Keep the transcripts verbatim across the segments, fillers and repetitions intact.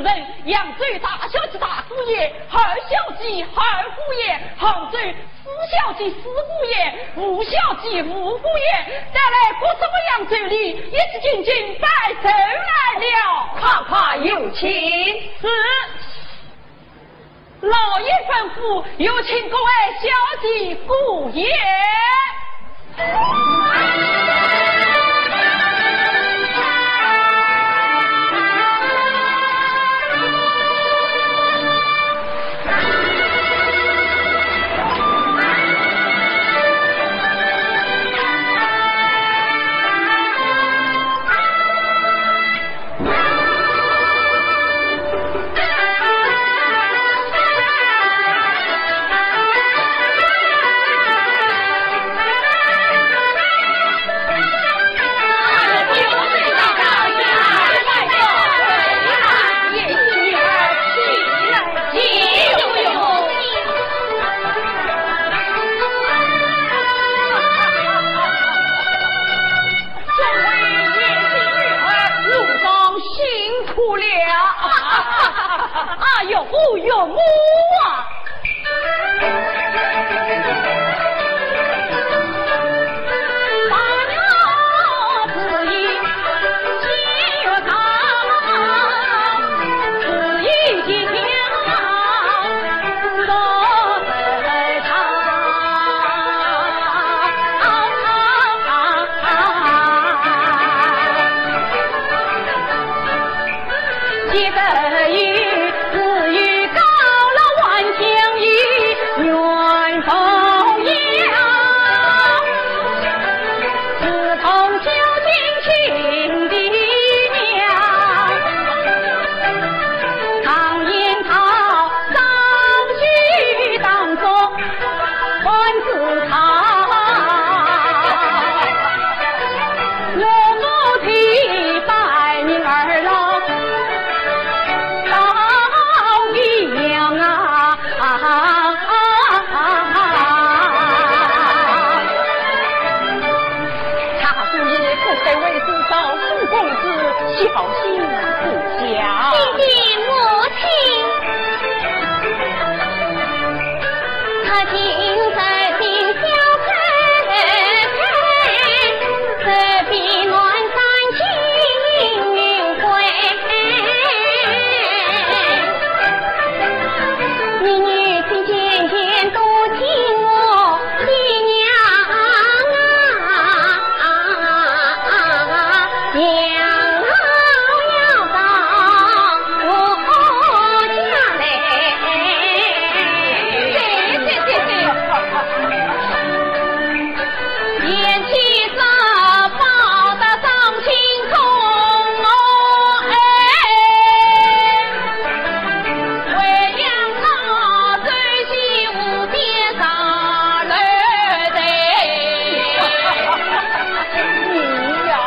人，扬州大小姐大姑爷，二小姐二姑爷，杭州四小姐四姑爷，五小姐五姑爷，带来各式各样酒礼，一起进京拜寿来了。快快有请。是。老爷吩咐，有请各位小姐姑爷。众位贤婿儿，路上辛苦了。哎呦，哦哟，我啊。大姑爷不愧为是赵府公子，小心指教。爹爹母亲。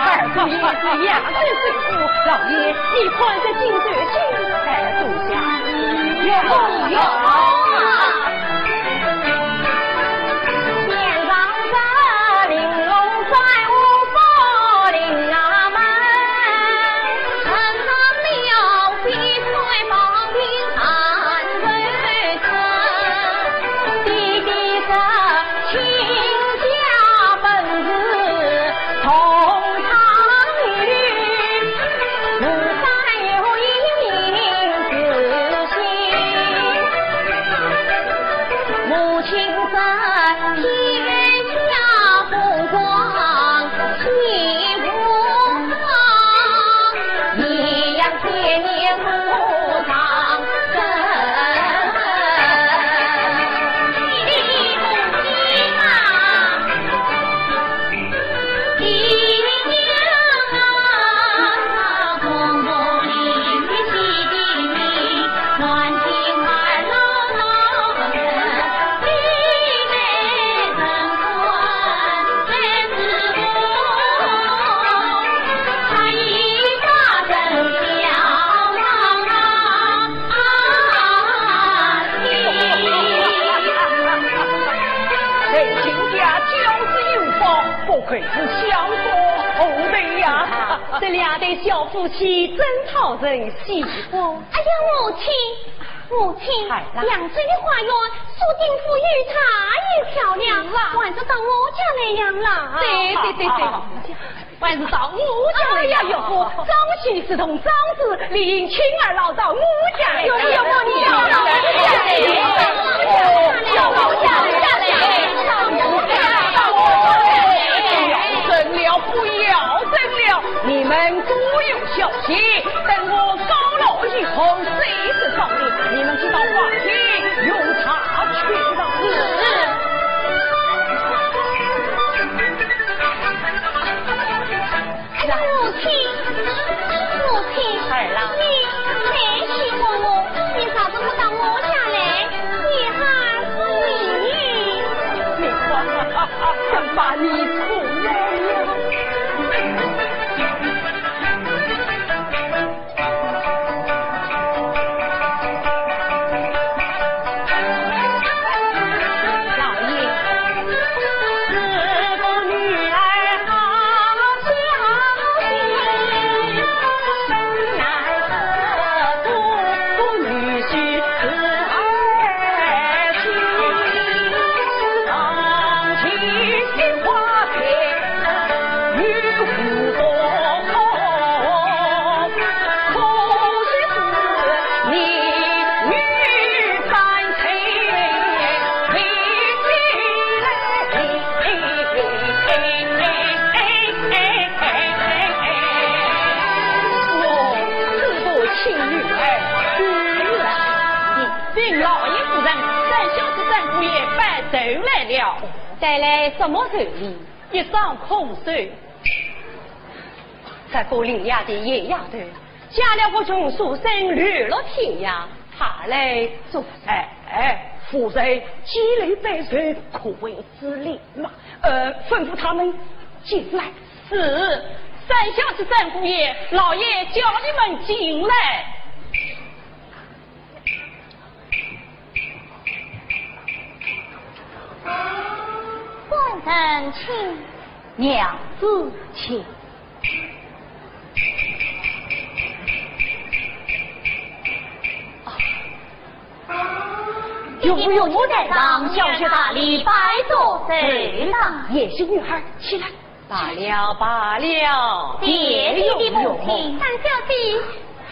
二姑爷是扬州首富，老爷，你看这金钗金钗多少？有有有。呀，这两对小夫妻真讨人喜欢。哎呀，母亲，母亲，儿啊。扬州的花园，苏定府与她也漂亮，是啊。还是到我家来养老。对，对，对，对。还是到我家来养老。哎呀，岳父，朝夕侍奉长子，理应请二老到我家来。岳父，岳父，你到我家来。哎呀，到我家来。不要争了，不要争了，你们各有小心，等我告老以后，谁知道呢？你们先到花厅用茶去吧。是。哎呀，母亲，母亲，儿啊。你太喜欢我，你咋这么到我家来？你还是你。你看啊，真把你宠坏了。老爷，我自不轻女儿，请老爷夫人、三小姐、三姑爷拜寿来了。带来什么寿礼？一双空手。这个林家的野丫头，嫁了个穷书生，流落天涯，她来做啥？哎，夫人，既来拜寿，可谓之礼嘛。呃，吩咐他们进来。是，三小姐、三姑爷，老爷叫你们进来。 官人请。娘子请。岳父岳母在上，小婿大礼拜坐寿堂。贤婿女儿，起来。罢了，罢了。谢谢母亲。三小姐，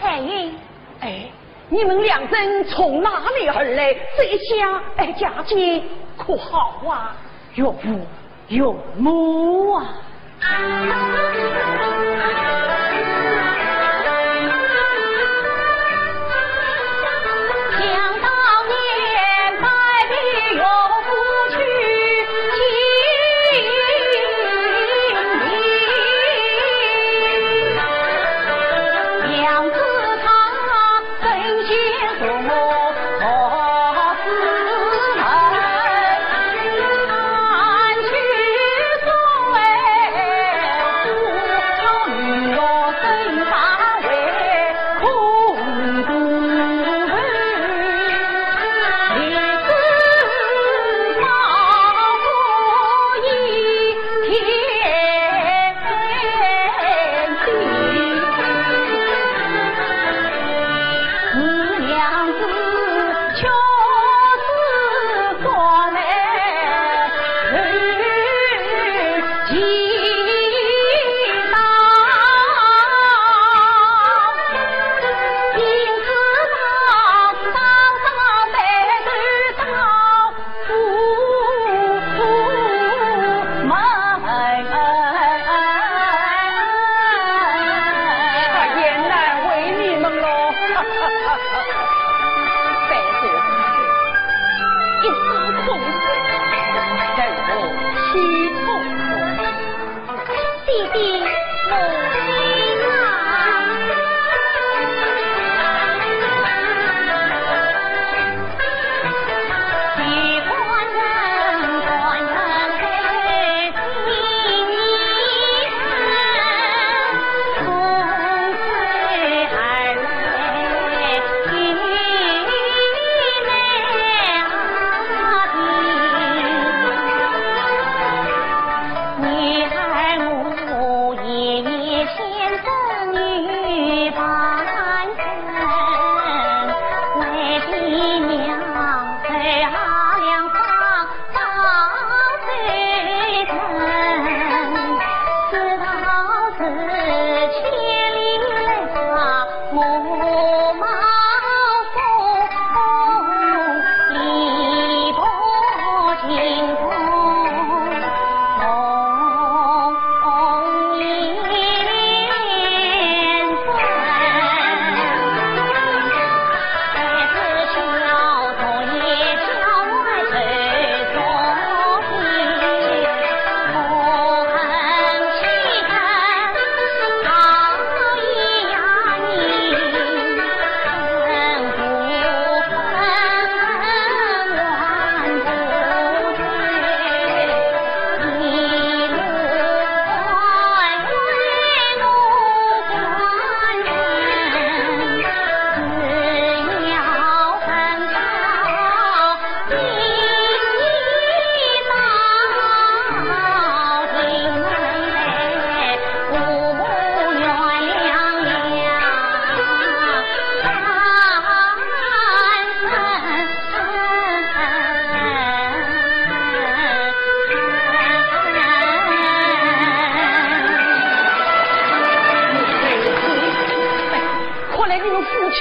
彩云。哎， 你们两人从哪里而来？这一家，哎，家境可好啊？岳父岳母啊。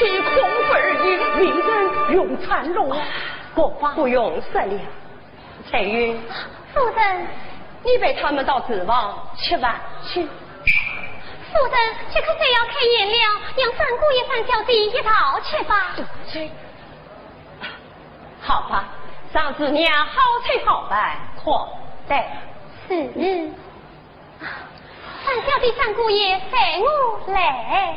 空而已，令人用餐咯。不，不用说了。 翠云。夫人。你陪他们到厨房吃饭去。夫人，这可是要开宴了，让三姑爷、三小姐一道去吧。对。好吧，让子娘好吃好办，快点。是。三小姐、三姑爷，随我来。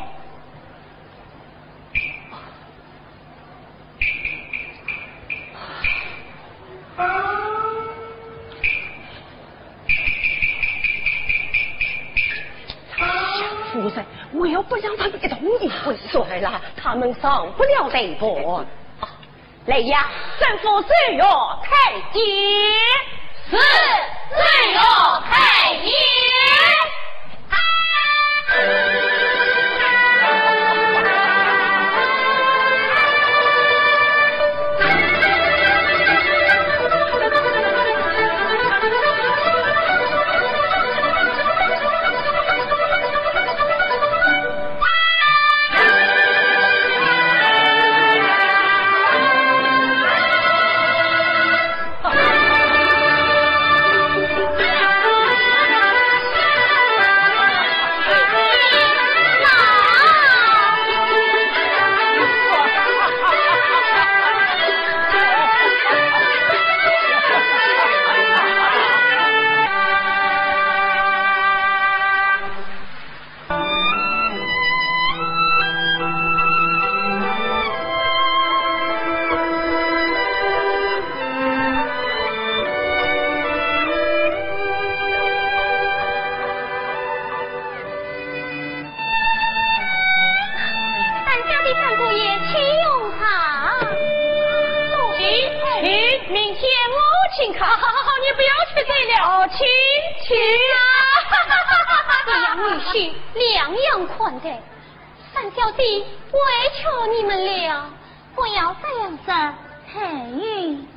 夫人，我又不让他们一同一回。算了，他们上不了台盘。啊，来呀，吩咐手下开宴。是，手下开宴。 三小姐、三姑爷，请用茶。请，请，明天我请客。好，好，好，你不要去对了。哦，请，请。这样女婿，两样款待。三小姐，委屈你们了。不要这样说，翠云。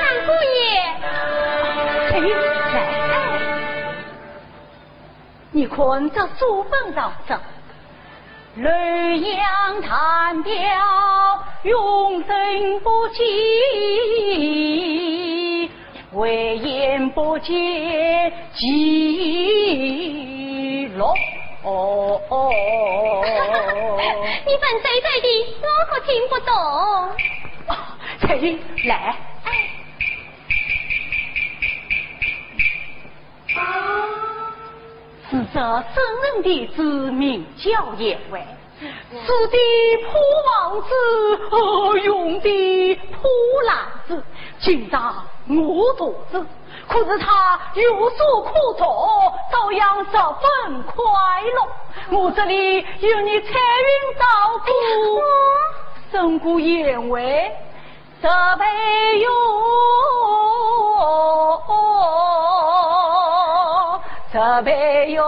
三姑爷。哎，来。你看这祖坟上这，洛阳单雕永生不见，魏延不见纪录。你问谁谁的，我可听不懂。哦，翠云，来。哎。 是这圣人弟子名叫颜回，是的破房子，哦，用的破烂平常我独子，可是他有书可读，照样十分快乐。我这里有你彩云照顾，胜过贤惠十倍哟，十倍哟。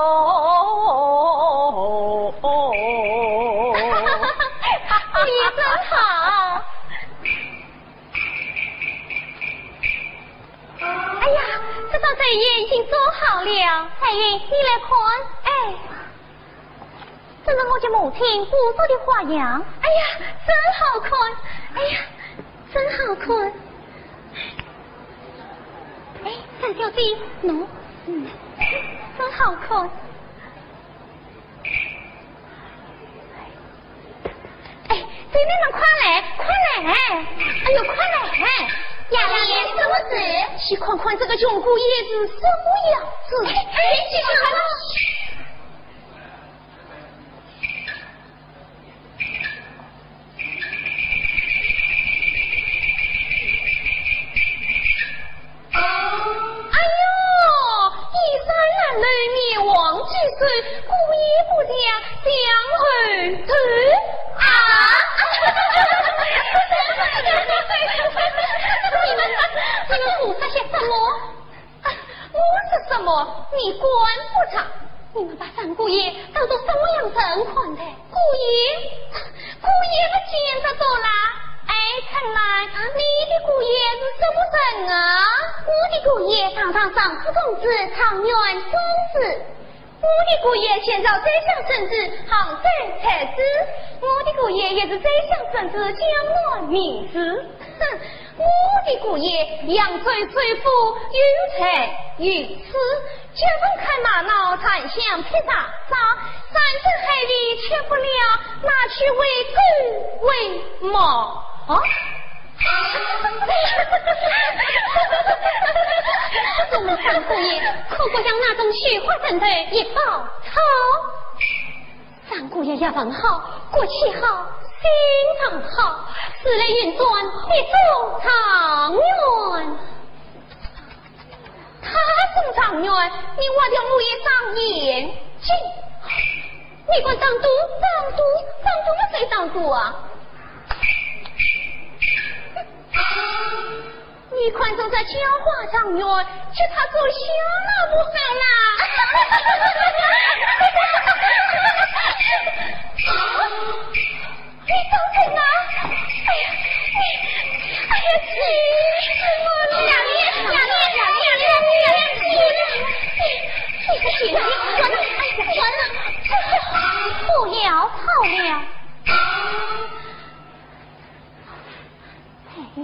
你真好。 哎呀，这张对联已经做好了。彩云，你来看。哎，这是我给母亲补做的花样。哎呀，真好看！哎呀，真好看！哎，三小姐，喏，嗯，真好看。 哎，姐妹们，快来，快来！哎呦，快来！雅莲，什么事？去看看这个穷姑爷是什么样子。哎，哎，去看看。 哎呦，依山难楼，面黄肌瘦，姑爷不像，像猴头。啊！你们，你们胡说些什么？啊，我说什么，你管不着。你们把三姑爷当作什么样人看待？ 姑爷，姑爷不见得多啦。哎，春兰，你的姑爷是什么人啊？我的姑爷堂堂尚书同知，状元公子。我的姑爷前朝宰相圣旨，杭州太子。我的姑爷也是宰相圣旨，江南名士。哼，我的姑爷扬州首富，有财有势， 结婚开玛瑙，檀香劈柴柴，山珍海味吃不了，拿去喂狗喂猫。啊？我们三姑爷可不像那种绣花枕头一包草。三姑爷学问好，骨气好，心肠好，时来运转，必中状元。 他中状元，你挖掉我一双眼睛。你敢打赌？打赌？打赌么谁打赌啊？你看中这叫花状元，叫他做小老婆好啦。你当真啊？ 哎呀，你，哎呀，气死我了！雅莲，雅莲，雅莲，雅莲，雅莲，你，你个贱人，你完了，哎呀，完了，不要吵了。哎，你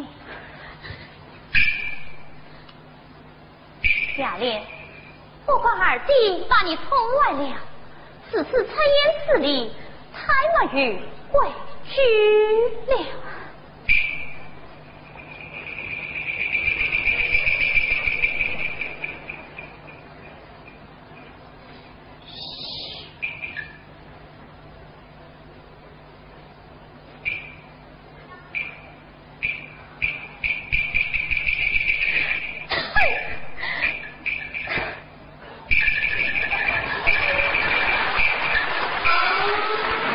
雅莲，不怪二弟把你宠坏了，只是出言失礼，太没有规矩了。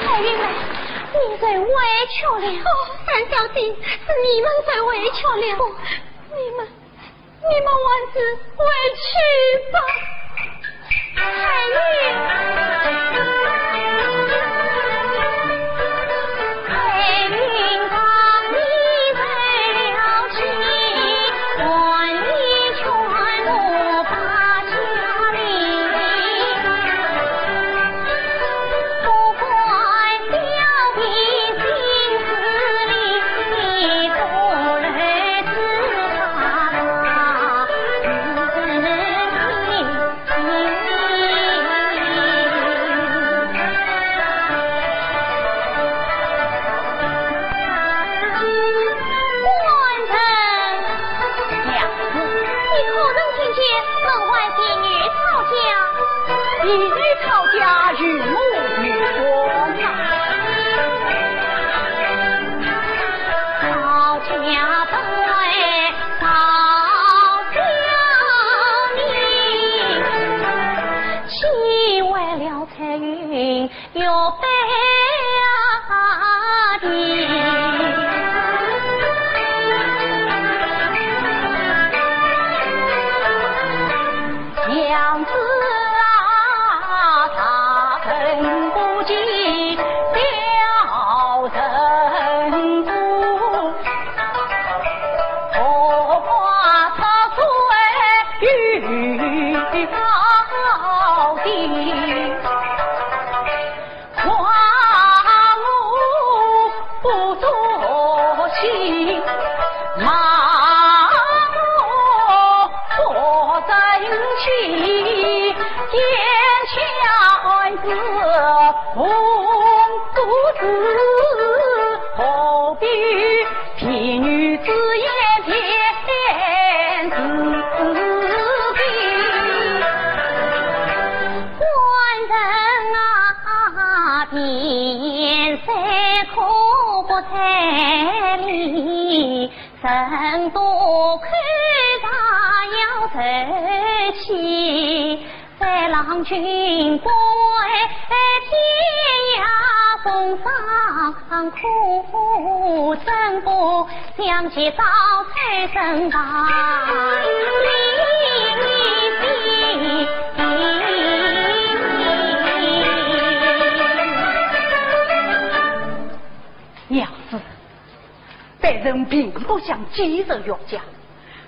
彩云啊，你受委屈了。哦，三小姐，是你们受委屈了。哦，你们 你们还是回去吧。官人，娘子，你可曾听见门外婢女讨价？婢女讨价与我无关呐。讨价本为官人啊，田三可不在理，人多口杂要受气，在郎君关天涯风霜苦，怎不 想起早出身吧。娘子，卑人并不想继承岳家。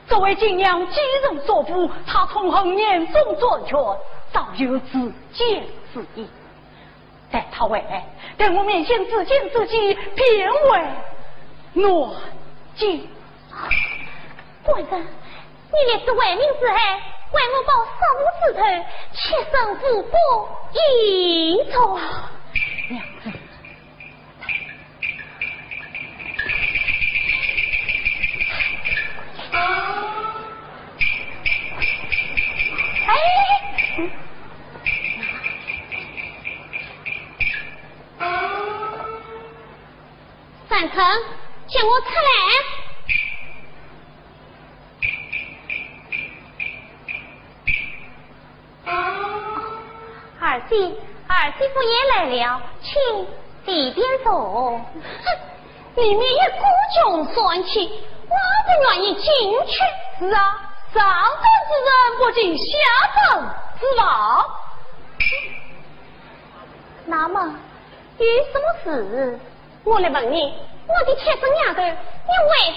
作为景阳继承祖父，他痛恨严嵩专权，早有自尽之意。 待他回来，在我面前自尽自己，便为暖心。官人，你立志为民除害，为我报杀父之仇，妾身无不依从。娘子。 哎，三春，请我出来。 二姐，二姐夫也来了，请里边坐。哼，里面一个穷酸气，我不愿意进去。是啊，上等之人不进下等之房。那么，有什么事？ 我来问你，我的贴身丫头，你为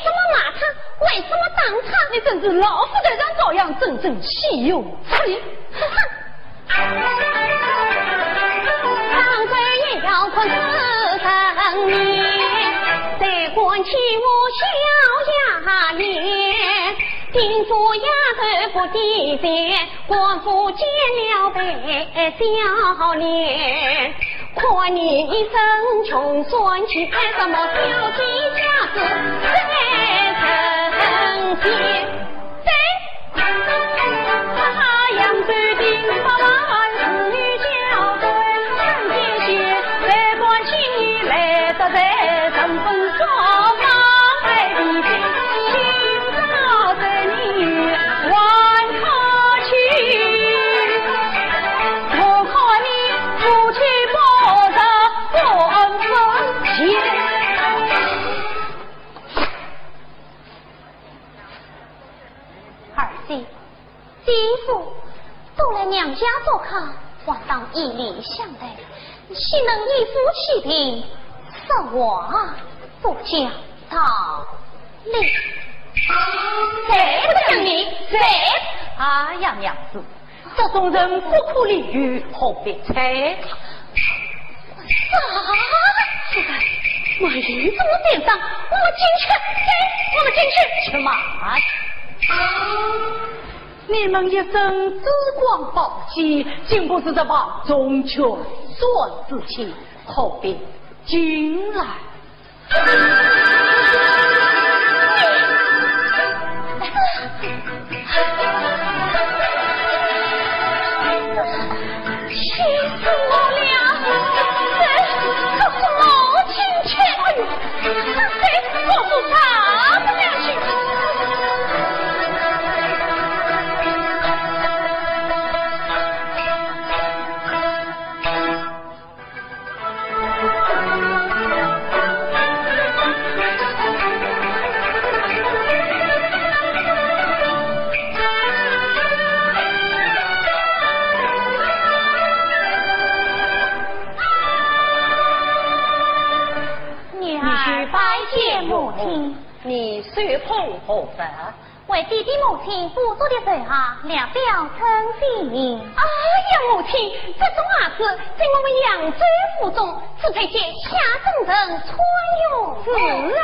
什么骂她？为什么打她？你真是老虎头上搔痒，真正岂有此理！哼哼！上头也要看是人面，谁管起我小丫鬟？定做丫头不低贱， 官府见了被笑脸，看你一身穷酸气，什么小姐架子在人间。对，哈哈，扬州兵法万事与交关，三姐姐，谁管起你来得在，成分双方爱的心，今朝这里 还客气，我看你夫妻不和不和气。二姐，姐夫，都来娘家做客，还当以礼相待，岂能以夫欺贫，说话不讲道理。谁不讲理？谁？哎呀，娘子，这种人不可理喻，何必睬？啥？没有这么简单，我们进去。对，我们进去。且慢。你们一身珠光宝气，竟不是这房中取暖之器，何必进来？ 气死我了！这，这是老亲戚，哎呦，这，这是啥子良心？ 女儿拜见母亲。你受封何职？ 为爹爹母亲补足的仇恨，两表真情。哎呀，母亲，这种儿子在我们扬州府中，只配给下等人穿用。是啊。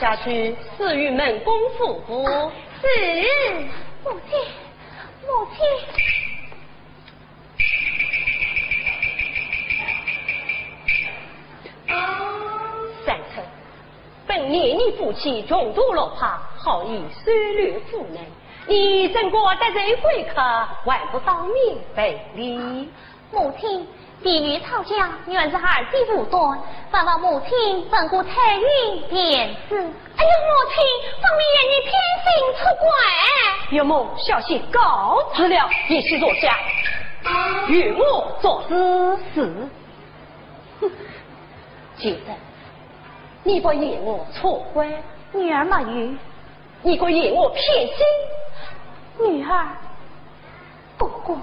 下去赐与门公夫妇。是。母亲，母亲。三春，本念你夫妻穷途落魄，好意收留府内，你怎敢得罪贵客，还不当面赔礼？ 母亲，地狱抄家原是二姐无端，还望母亲问过彩云便是。哎呀，母亲，分明你偏心出怪。岳母，小婿告辞了，一起坐下，与我做仔细。哼，既然你不嫌我错怪，女儿没有。你敢嫌我偏心？女儿 不过，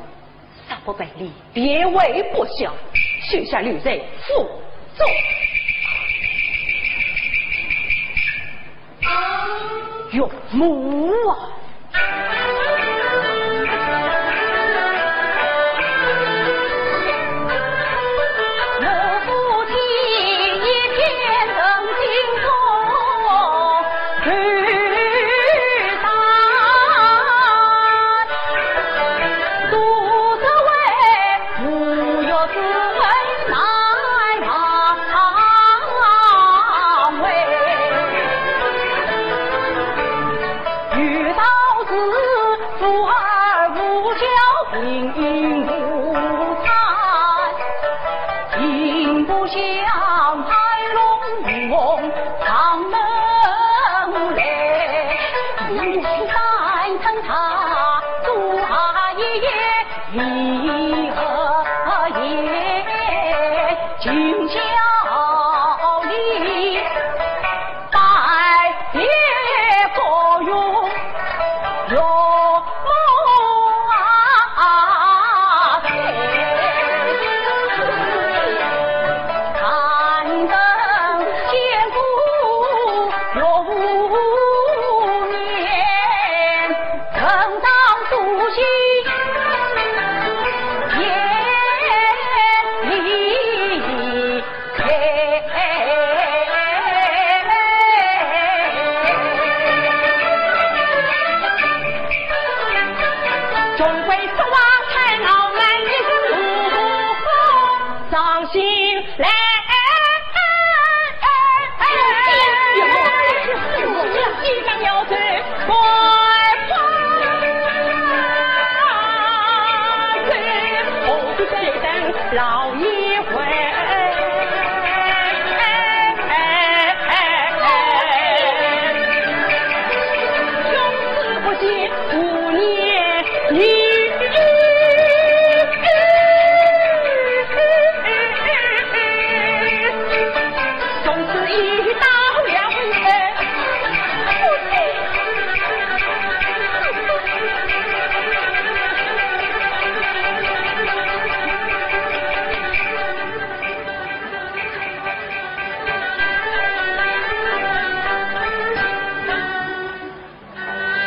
若不赔礼，便为不孝，休想留在府中。岳母啊！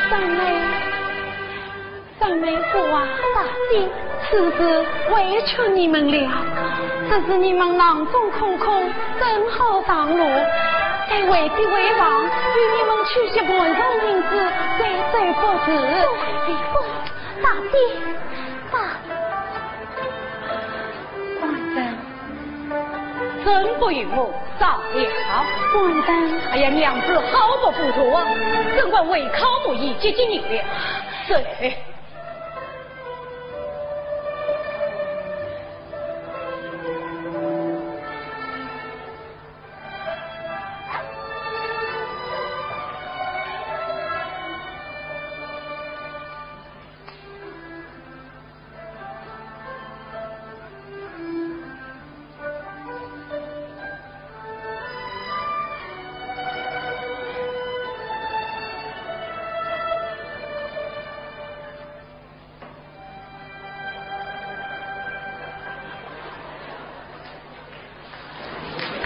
张妹，张妹夫啊，大姐，此事委屈你们了。只是你们囊中空空，怎好上路？待为姐回房，与你们取些盘缠银子，再走不迟。不，不，大姐，大……官人， 怎不与我商量？官人。哎呀，娘子好不糊涂啊，怎敢违抗母意，急急领了。走。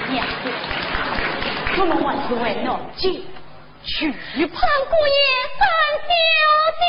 娘子，我们还是回老家去吧。 姑爷，三小姐。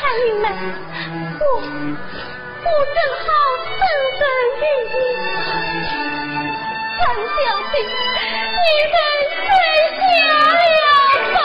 采云啊，我，我真好生生与你，张小姐，你能收下了吧？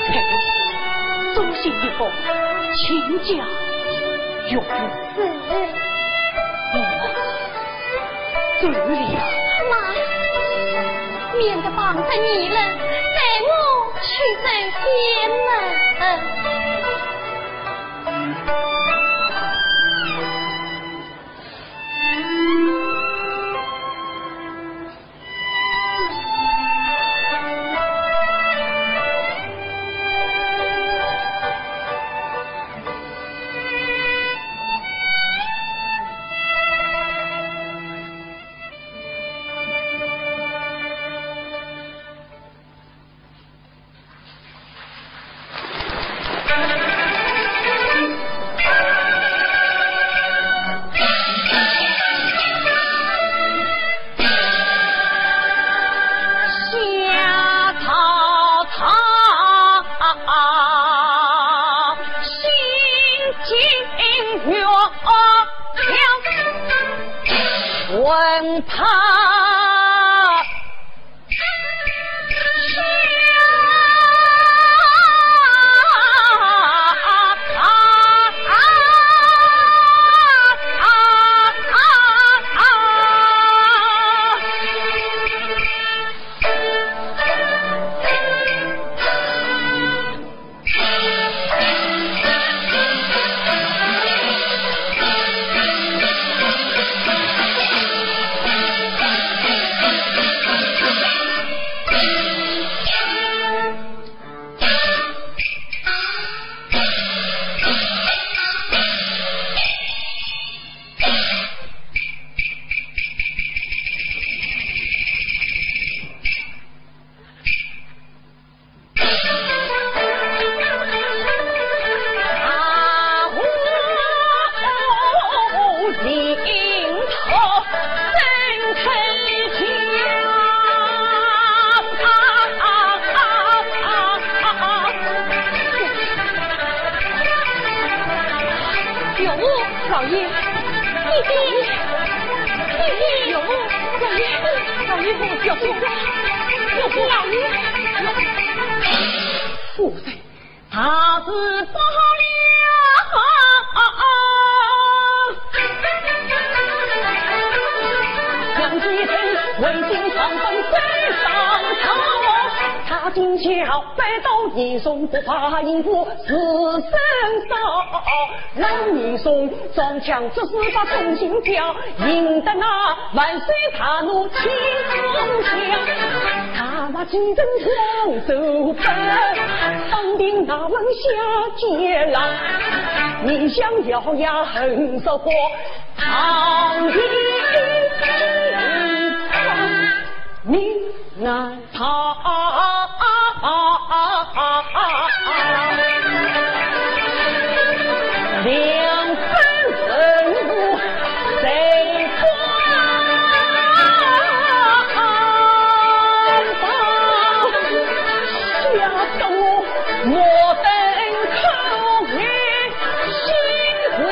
嘿，忠信一封，亲家玉玉。是。我们走了。慢，免得碰着你了，待我去走边门。爷，爹爹，爹爹，老爷，老爷，老爷，老爷，老爷，老爷，夫人，大事不好了！杨继盛为救长生受伤逃，他今朝 拜倒严嵩，不怕辛苦自身烧。老严嵩装腔作势把忠心表，引得那万岁大怒气冲天。他把继盛双手分，当兵那晚下监牢，你想咬牙恨着我，唐寅命难 逃。两分人物谁敢保？吓得我目瞪口呆。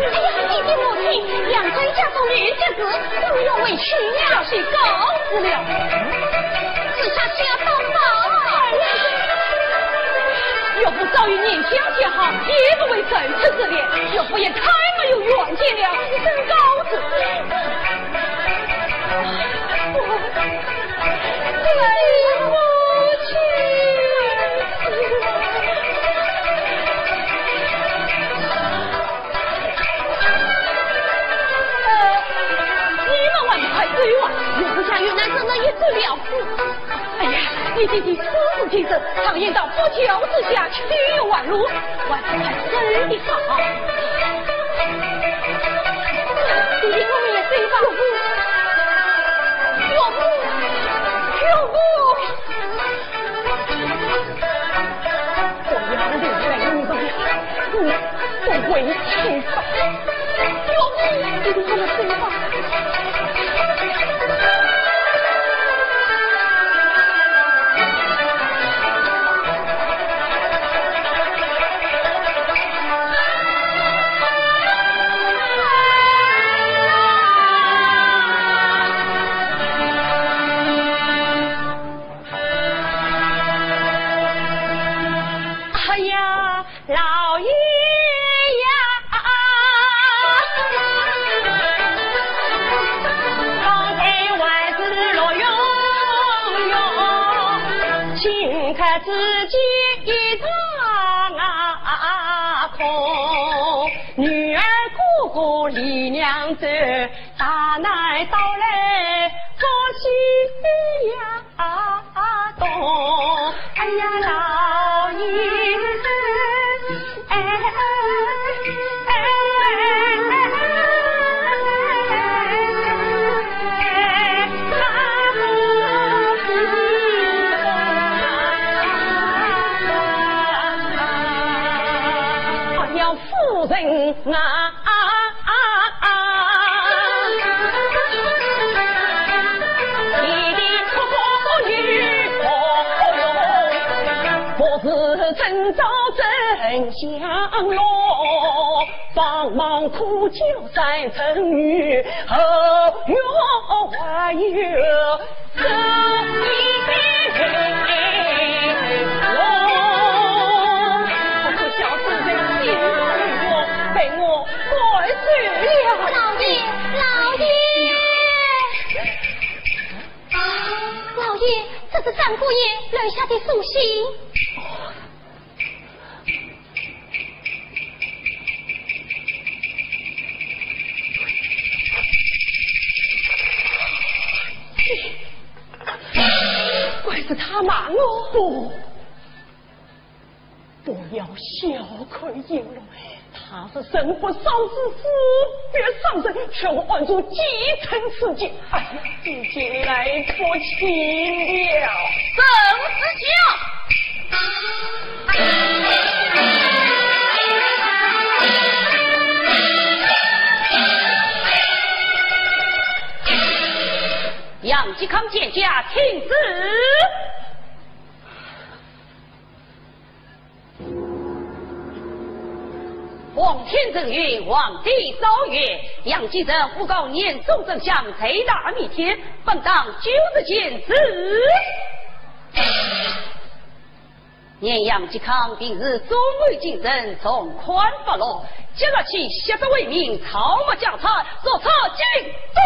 哎呀，爹爹母亲，扬州一家中的儿子，都要委屈了。小婿告辞了。这下是要逃跑了。岳父早已念想想好，也不会受此之礼。岳父也太没有远见了。真告辞。 你们还不快走啊！岳父家有难，怎能一走了之？哎呀，你爹爹处处欺人，常言道不教之下，岂有完路？还是快走的好。 爹爹，我们也走吧。岳父，岳父，岳父！我要留在你们，不回去吧。岳父，爹爹，我们走吧。 哎呀，老爷呀，方才还是乐融融，顷刻之间一场啊空。女儿哥哥李娘子，大难到来不喜呀。 啊，懂。哎呀，老爷，哎，哎，哎，哎，哎呀，夫人啊！ 我是趁早真相落，方望苦救三春雨，后院还有这一个人。我是小子人心软弱，被我 快走了。老爷，老爷！啊，老爷，这是三姑爷留下的书信。怪是他瞒我。不，不要小看应龙，他是人不伤之师，不伤人，却我暗中几层刺激。哎呀，已经来不及了。怎么自己啊？ 杨继康见驾，请旨。皇天承运，皇帝诏曰，杨继成诬告严嵩真相，罪大逆天，本当九日见旨。 念杨继康平日忠厚谨慎，从宽发落，即日起削职为民，草木家产，逐出京都。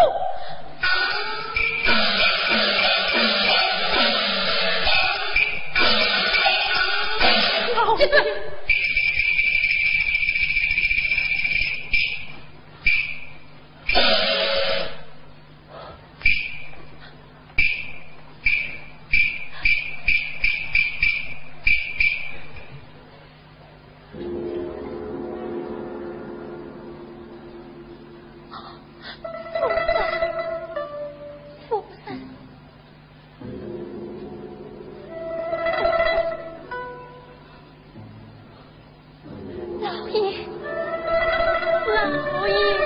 老爷！ 老爷，老爷。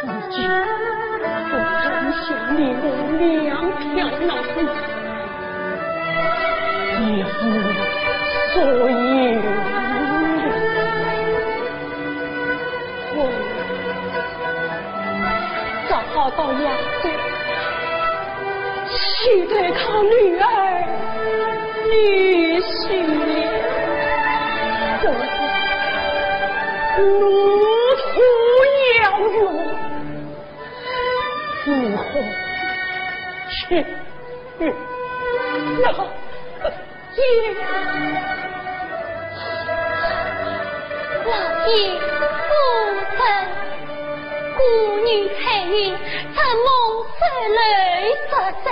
如今我只想你我两条老命，一无所有。我 只好到扬州去投靠女儿女婿了。这是路途遥远，如何去？ 老爷，老爷，夫人，孤女翠云，承蒙受楼作寿，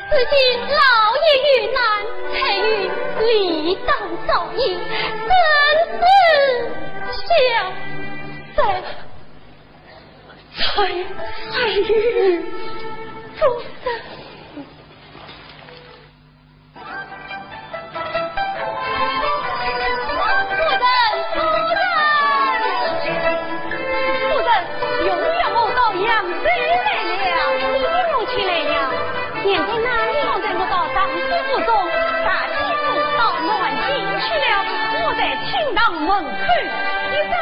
如今老爷有难，翠云理当照应，真是孝顺。翠，翠云，夫人。 夫人，夫人！夫人，容我到扬州来了。你的母亲来了。现在哪里？刚才我到尚书府中，大姐夫到南京去了，我在厅堂门口。你看，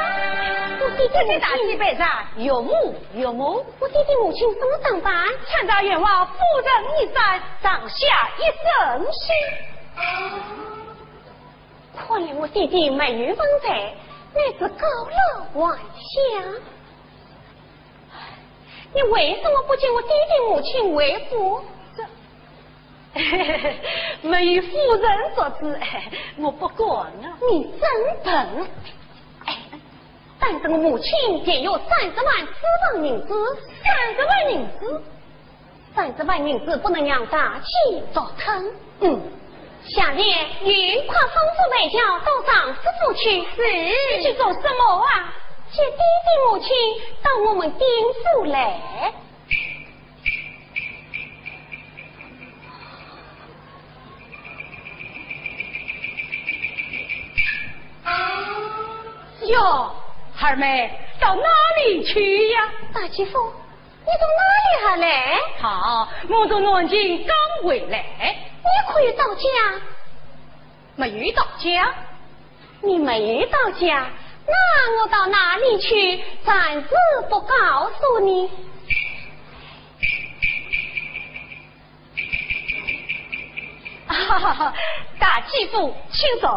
我弟弟母亲。这是大姐杯茶，岳母，岳母。 我弟弟母亲什么打扮？穿着圆袄，夫人衣衫，上下一身新。看来我弟弟没有忘在，乃是告老还乡。你为什么不请我弟弟母亲回府？这，没有夫人做主，我不敢啊。你真笨！哎， 但是我母亲便有三十万私房银子。三十万银子？三十万银子不能让大姐糟蹋。嗯。下联，快吩咐陪轿到尚书府去。是。你去做什么啊？接弟弟母亲到我们丁府来。 哟，二妹，到哪里去呀？大姐夫，你从哪里而来？好，我从南京刚回来。你可有到家？没有到家。你没有到家，那我到哪里去？暂时不告诉你。哈哈哈，大姐夫，请坐。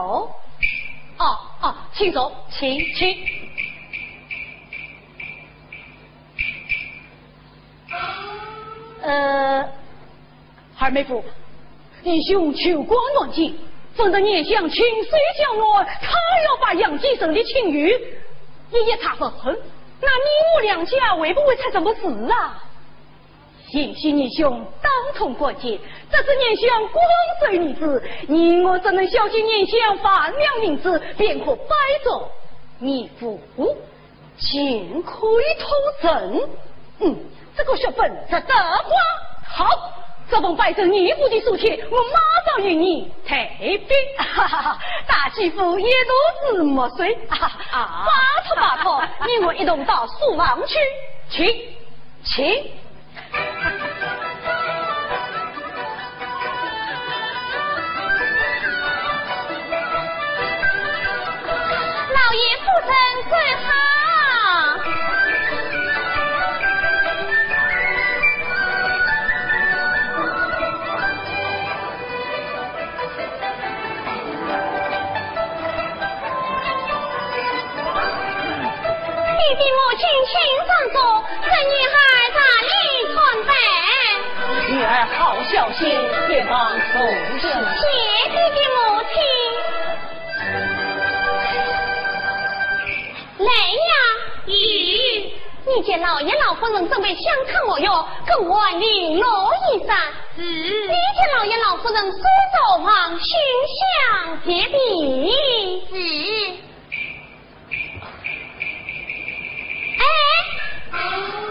哦，哦，请坐，请，请。呃，二妹夫，义兄求官难进，闻得严相情绪较乱，他要把杨继升的请谕一一查问，那你我两家会不会出什么事啊？ 幸亏义兄当头看见，这次严相光收义子，你我只能孝敬严相，反了义子，便可摆脱义父，情可以托人。嗯，这个血本值得花。好，这封摆在义父的书信，我马上与你退禀。哈哈哈，大姐夫一肚子墨水。啊，拜托拜托，你我一同到书房去，请，请。 老爷夫人走好。爹爹母亲请上座， 这女孩大礼参拜。女儿好孝心，别忘从小。谢爹爹母亲。来呀，咦，你见老爷老夫人准备相客模样，更换绫罗衣衫。是。你见老爷老夫人梳妆望，熏香接礼。是。 哎，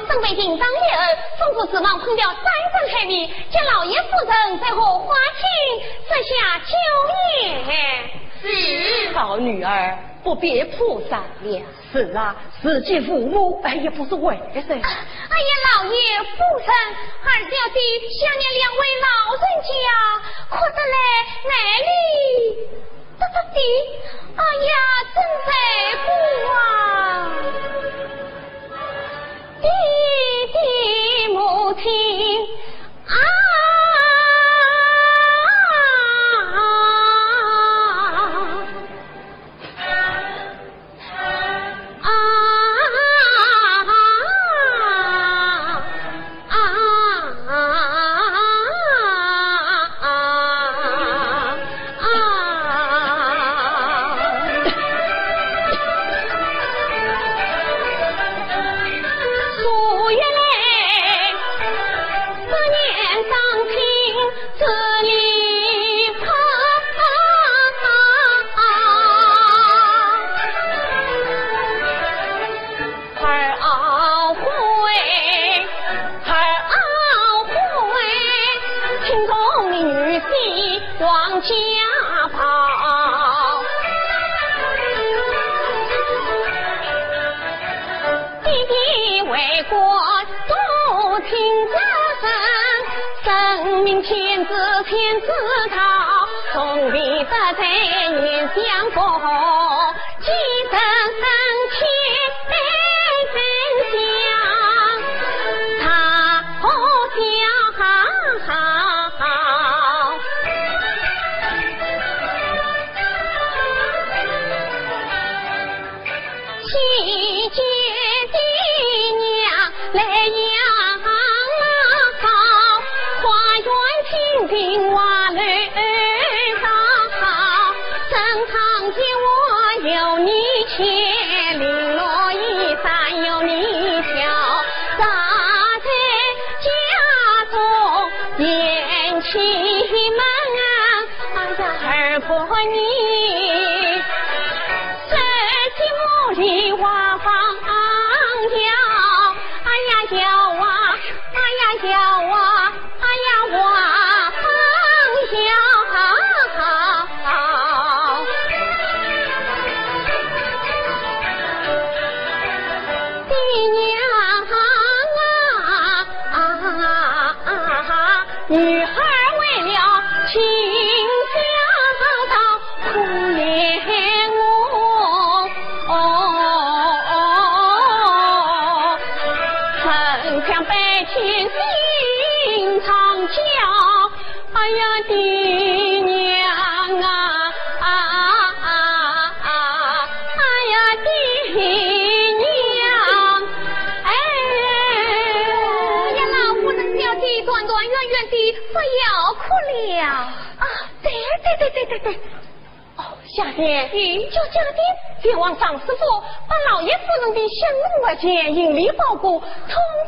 准备行装立案，风烛烛光空调，山珍海味，叫老爷夫人在荷花厅设下酒宴。是。好女儿，不必铺张了。是啊，自己父母，哎，也不是为谁。哎呀，老爷夫人，二小姐想念两位老人家，哭得来难离。 得得的，哎呀，真在乎啊！爹爹母亲啊！啊！对对对对，哦，下殿，嗯，就下殿，前往尚书府，把老爷夫人的信物物件、行李包裹，统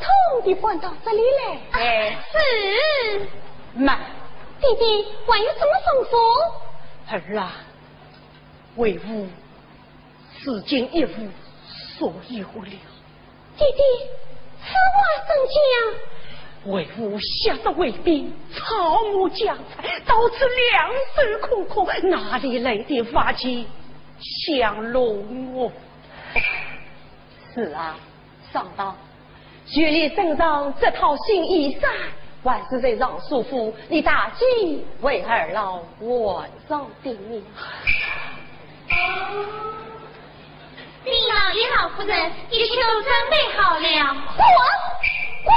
统地搬到这里来。哎，是。慢，弟弟，还有什么吩咐？儿啊，为父 此间一无所有了。弟弟，此话怎讲？为父昔日为兵，草木家财，到此两手空空，哪里来的瓦解香炉啊？是啊， 上当。就你身上这套新衣衫，还是在尚书府你大姐为二老换上的呢。禀老爷老夫人，一切都准备好了。滚！滚！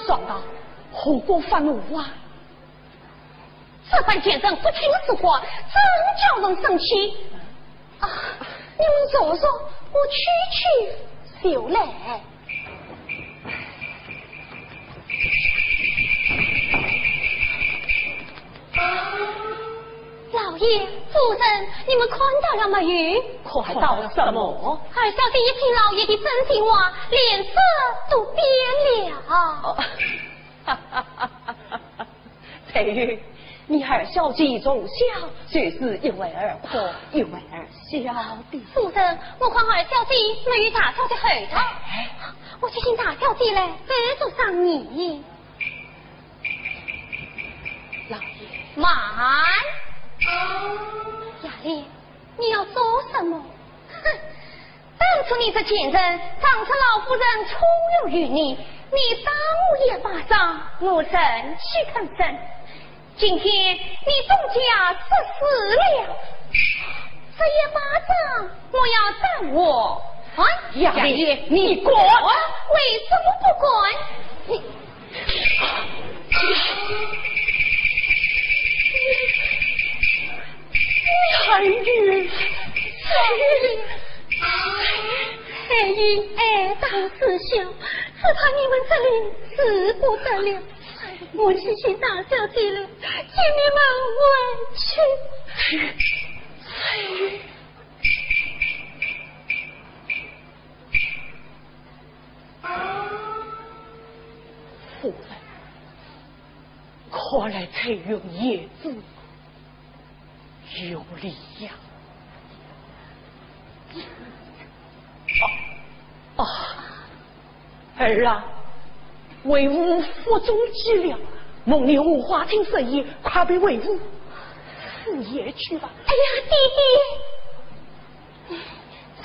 上当，何故发怒啊？ 这番贱人不听使唤，真叫人生气。啊，你们坐坐，我去去就来。老爷、夫人，你们看到了没有？看到什么？二小姐一听老爷的真心话，脸色都变了。哦，翠云，你二小姐从小就是一会儿哭，一会儿笑的。夫人，我看二小姐没有大小姐厚道，我去请大小姐来，再说商议。老爷。慢。雅丽，你要做什么？哼， 当初你这贱人，仗着老夫人宠用于你，你打我一巴掌，我忍气吞声。今天你东家失势了，这一巴掌我要打还。雅丽，你敢？为什么不敢？你 翠云，翠云，翠云爱大如小，只怕你们这里使不得了。我去请大小姐来，请你们回去。翠云。 夫人，看来翠云言之有理呀。啊，啊，儿啊，为父腹中饥了，蒙你荷花厅设宴，快陪为父赴宴去吧。哎呀，爹爹！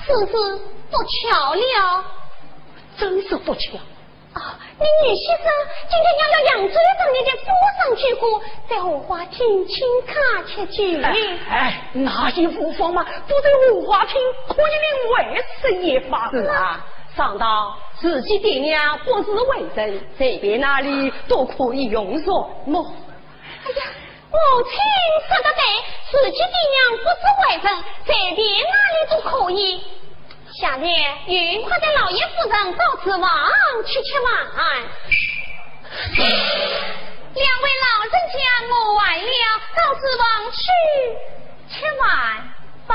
此事不巧了。真是不巧。啊，你女婿说今天要到扬州城里的富商聚会，在荷花厅请客吃酒。哎，哎，那也无妨嘛，不在荷花厅可以另外设宴嘛。是啊，上当，自己爹娘不是外人，随便哪里都可以用膳么。哎呀， 母亲说得对，自己爹娘不是外人，随便哪里都可以。下联，云快带老爷夫人到厨房去吃饭。两位老人家，我完了，到厨房去吃饭吧。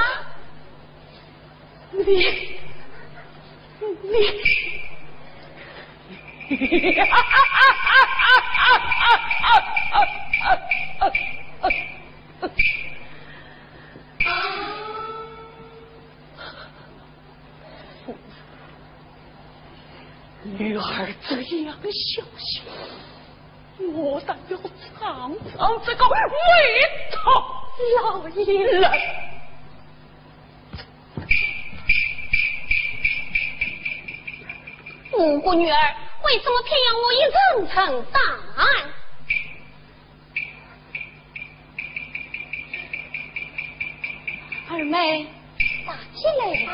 你，你，女儿这样孝心，我倒要尝尝这个味道。老爷。 我个女儿，为什么偏要我一人承担？二妹，大姐来了，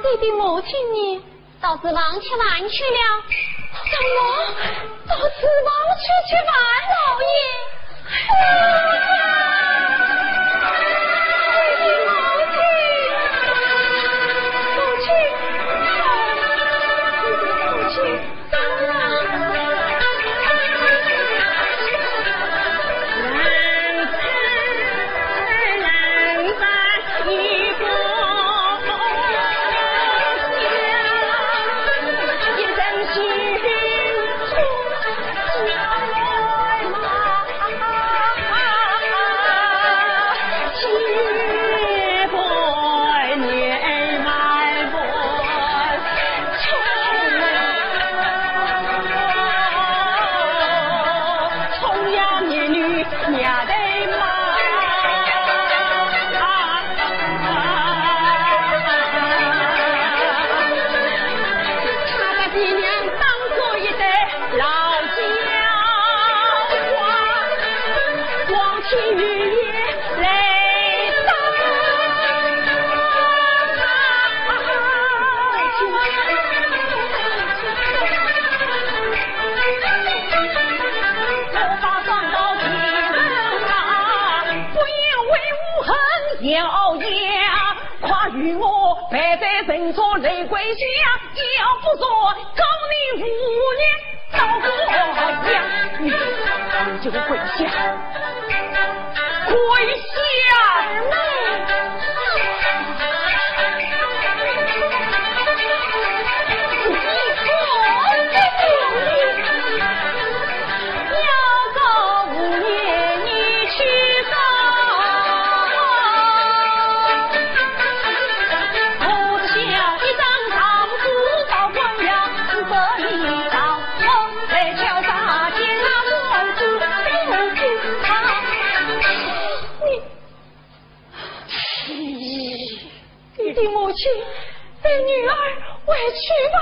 爹爹母亲呢？ 到厨房吃饭去了。什么？到厨房去吃饭，老爷？母亲，母亲，母亲。不要为我恨咬牙，快与我陪在人中来跪下，要不然告你无义。 老夫讲，你就跪下，跪下！你，你的母亲被女儿委屈吧？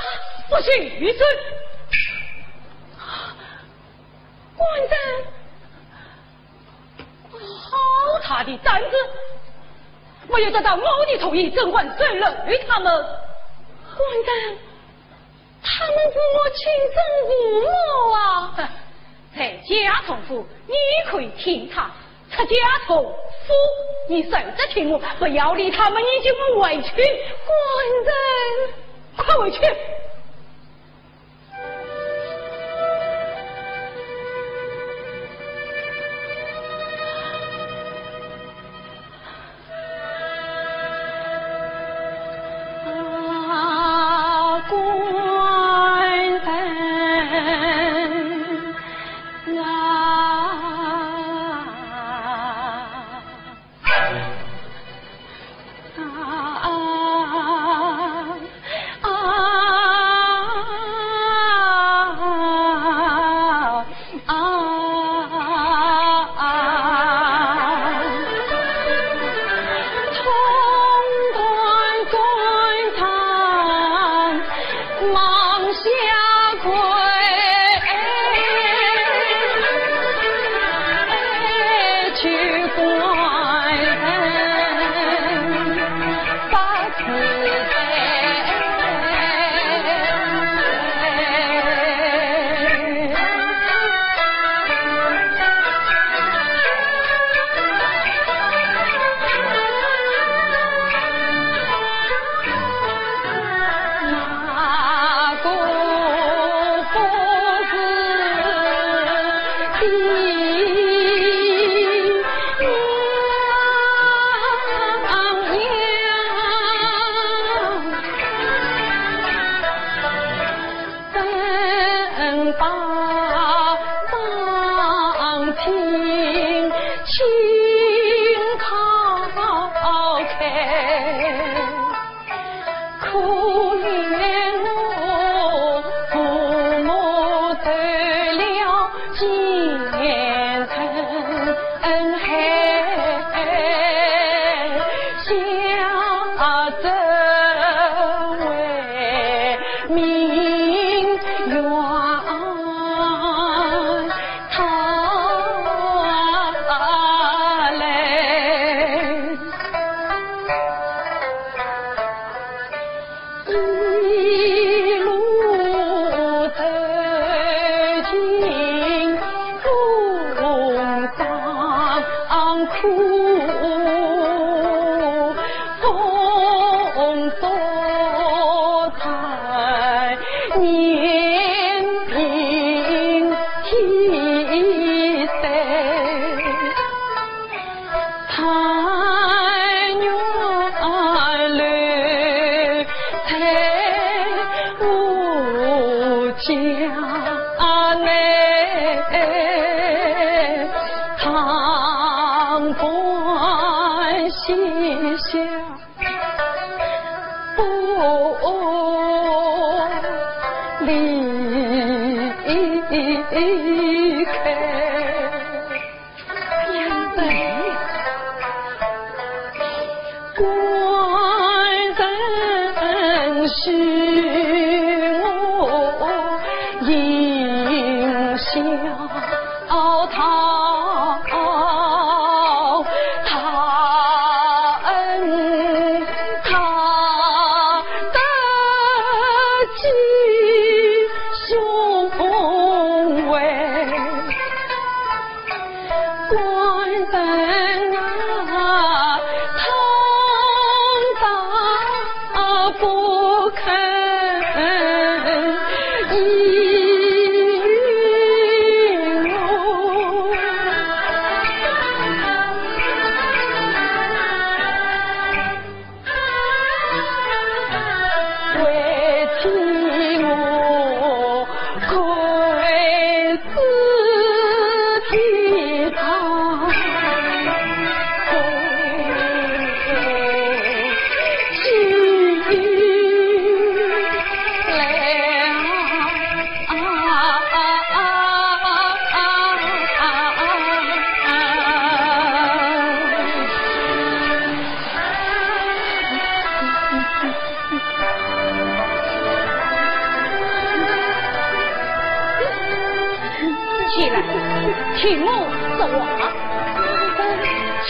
不许！官人，好大的胆子！没有得到我的同意，怎敢收留他们？官人，他们父母亲生父母啊！在家从父，你可以听他；出家从夫，你休得听我。不要理他们，你就回去。官人，快回去！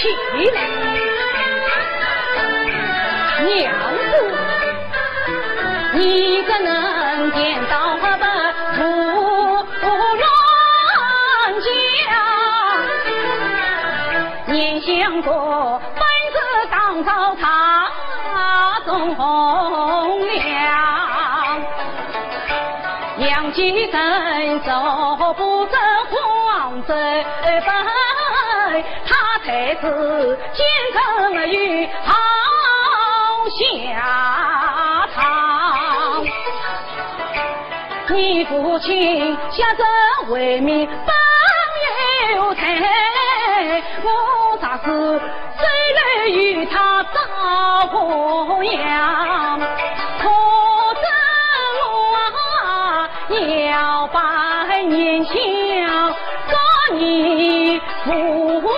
起来。娘子，你怎能颠倒不如乱讲？严相国本是当朝大忠良，杨继盛若不争光争本， 他才是奸臣，没有好下场。你父亲下旨为民保有罪，我若是走了与他遭祸殃，可知我 要把严相做你父啊，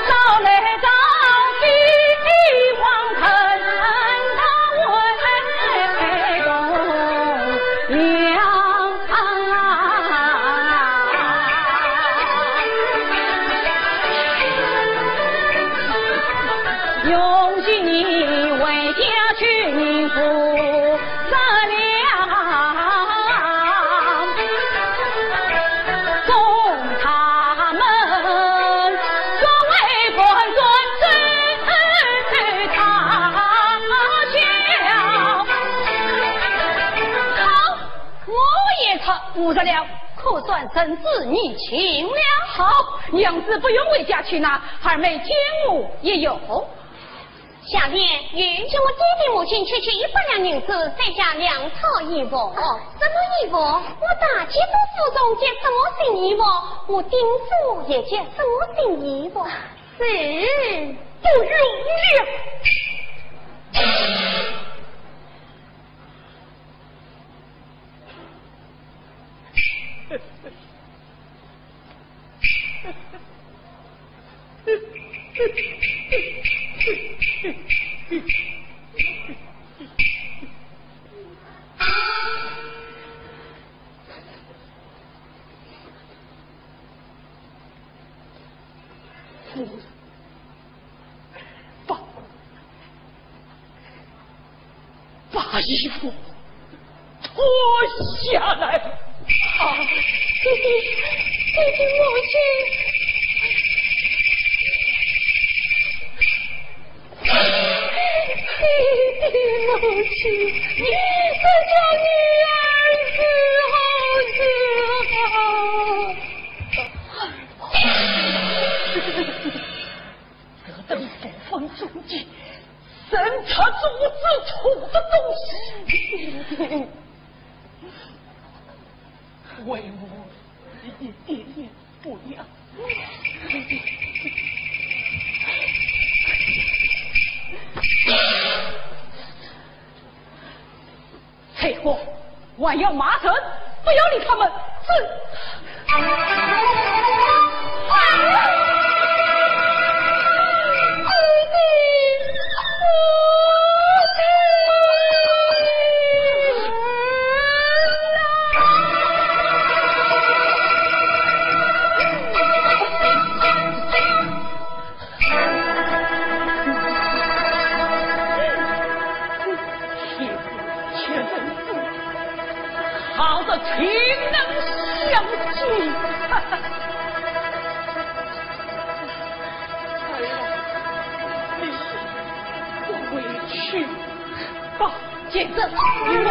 招来招去，王臣他会动摇。 用心你为家去民不善良，送他们作为官转走他乡。好，我也出五十两，可算仁至义尽了。好，娘子不用回家去拿，二妹见我也有。 夏天，有，请我爹爹母亲去取一百两银子，再加两套衣服。什么衣服？我大姐夫府中借什么新衣服？我丁叔也借什么新衣服？是。不用了。 把，把衣服脱下来。啊，爹爹，爹爹，母亲。爹爹，母亲，你这叫女儿如何是好？ 这等不分忠奸，人才做不出土的东西。为我一点也不娘。 翠花，还要骂人，不要理他们，走。天，天人子，好得情能相惜。儿啊，你我回去吧。简直与我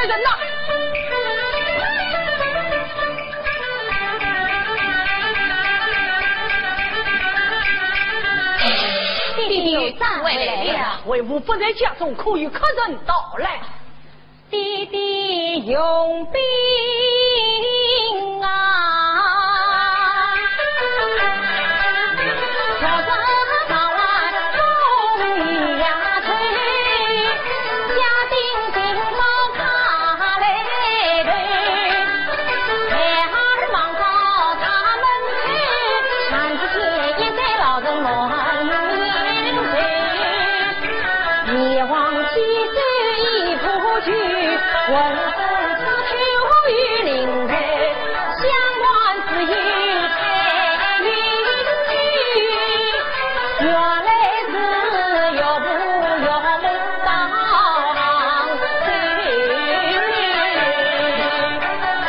人呐！弟弟，姊妹来了。为父不在家中，可有客人到来？弟弟用兵啊！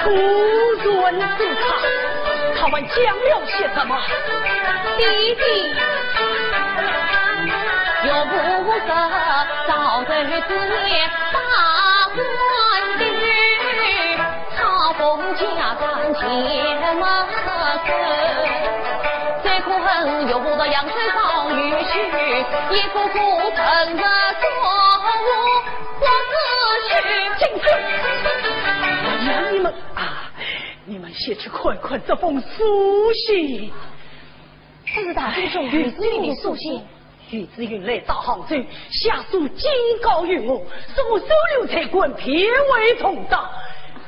夫人，他们讲了些什么？弟弟，哎呀，你们啊，你们先去看看这封书信。不知大哥兄，有此书信。 御史云来到杭州，下书警告于我，说我收留差官，别为同党。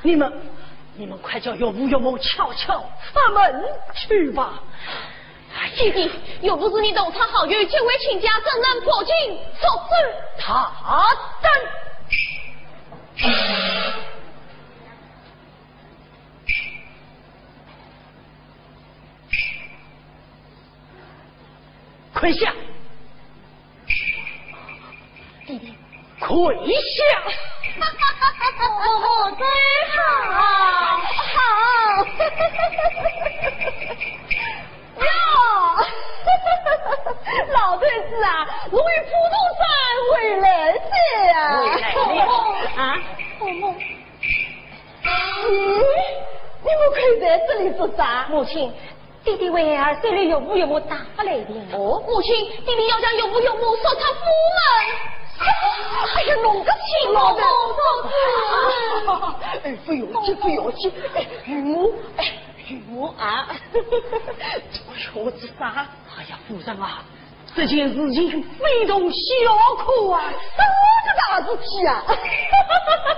你们，你们快叫岳父岳母悄悄出门去吧。哎呀，弟弟，岳父是你同窗好友，结为亲家，怎能不听说之？大胆！ 跪下！跪下！哦，真好，好。哟，老头子啊，侬与普陀山回来哉啊？回来了。啊？咦，你们跪在这里做啥？母亲，弟弟为儿收留岳父岳母打发来的。哦，母亲，弟弟要将岳父岳母逐出府门。哎呀，弄个气，老头子。哎，不要紧，不要紧。哎，岳母，哎，岳母啊，这个小子啥？哎呀，夫人啊， 这件事情非同小可啊！什么个大事体啊？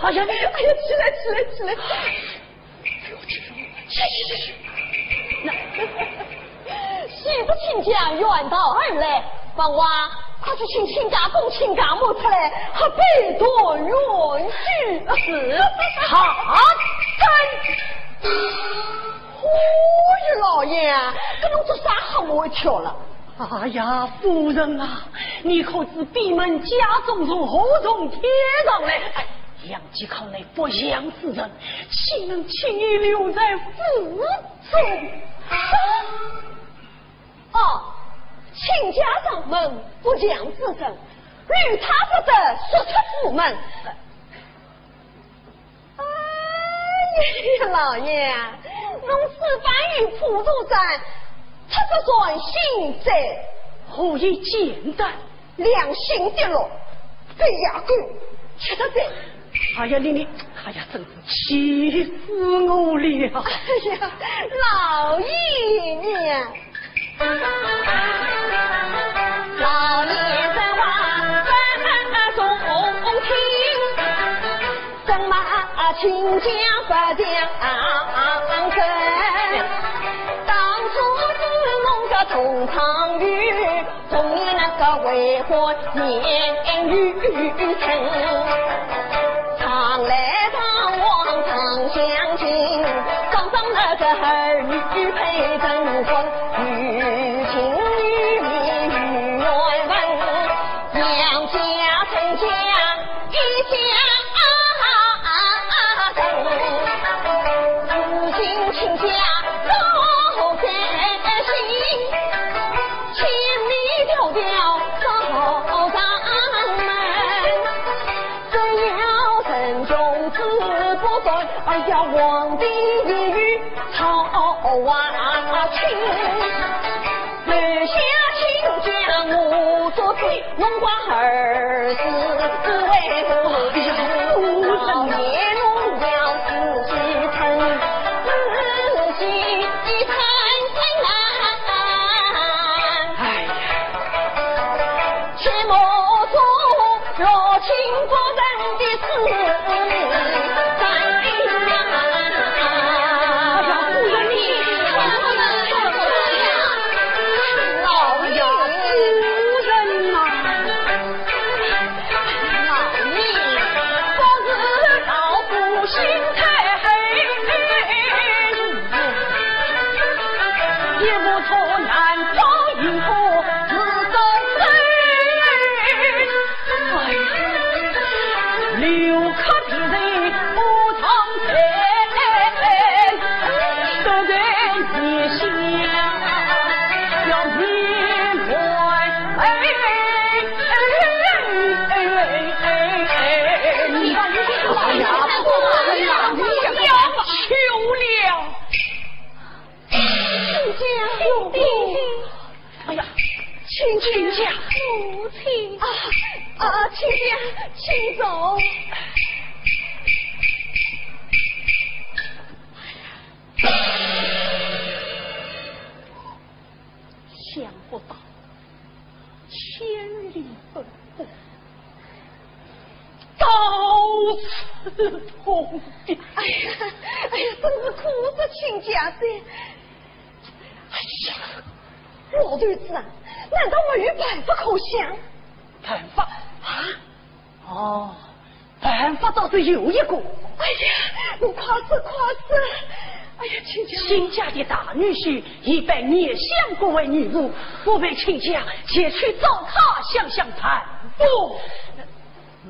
哎呀，哎呀，起来，起来，起来！去，去，去，去！喜得亲家远道而来，房娃，快去请亲家公、亲家母出来，喝杯团圆酒。是。好。 哦哟，老爷，搿侬做啥吓我一跳了？哎呀，夫人啊，你可知闭门家中从何从天上来？哎，阳间看来不祥之人，岂能轻易留在府中？哦，亲家上门，不祥之人，与他不得，速出府门。 哎呀，老爷，侬此番与普陀山，他不算心哉。何以见得？良心跌落，被野狗吃得哉。哎呀，你，你，哎呀，真是气死我了！哎呀，老爷呀！ 老爷说话分中听，怎么亲家不讲真？当初是我个同窗友，同你那个为官年幼成。 常来常往常相亲，刚刚那个儿女配成婚，有情有义有缘分，两家成家一家成，如今亲家早在心，千里迢迢找上门。 只要人中之哎呀，皇帝一语操啊清，留下亲家我做主，侬讲儿子为何？哎呀，夫人啊。老爷侬要仔细听，仔细听啊。哎呀。 哎呀，亲家，母亲。啊，啊，亲家，请坐。想不到千里奔波，到此通别。哎呀，哎呀，真是苦死亲家哉。哎呀，老头子啊，难道没有办法可想？办法？啊？ 哦，办法倒是有一个。哎呀，侬快说，快说。哎呀，亲家。亲家的大女婿已被严相国为女婿，不如亲家前去找他想想办法。不，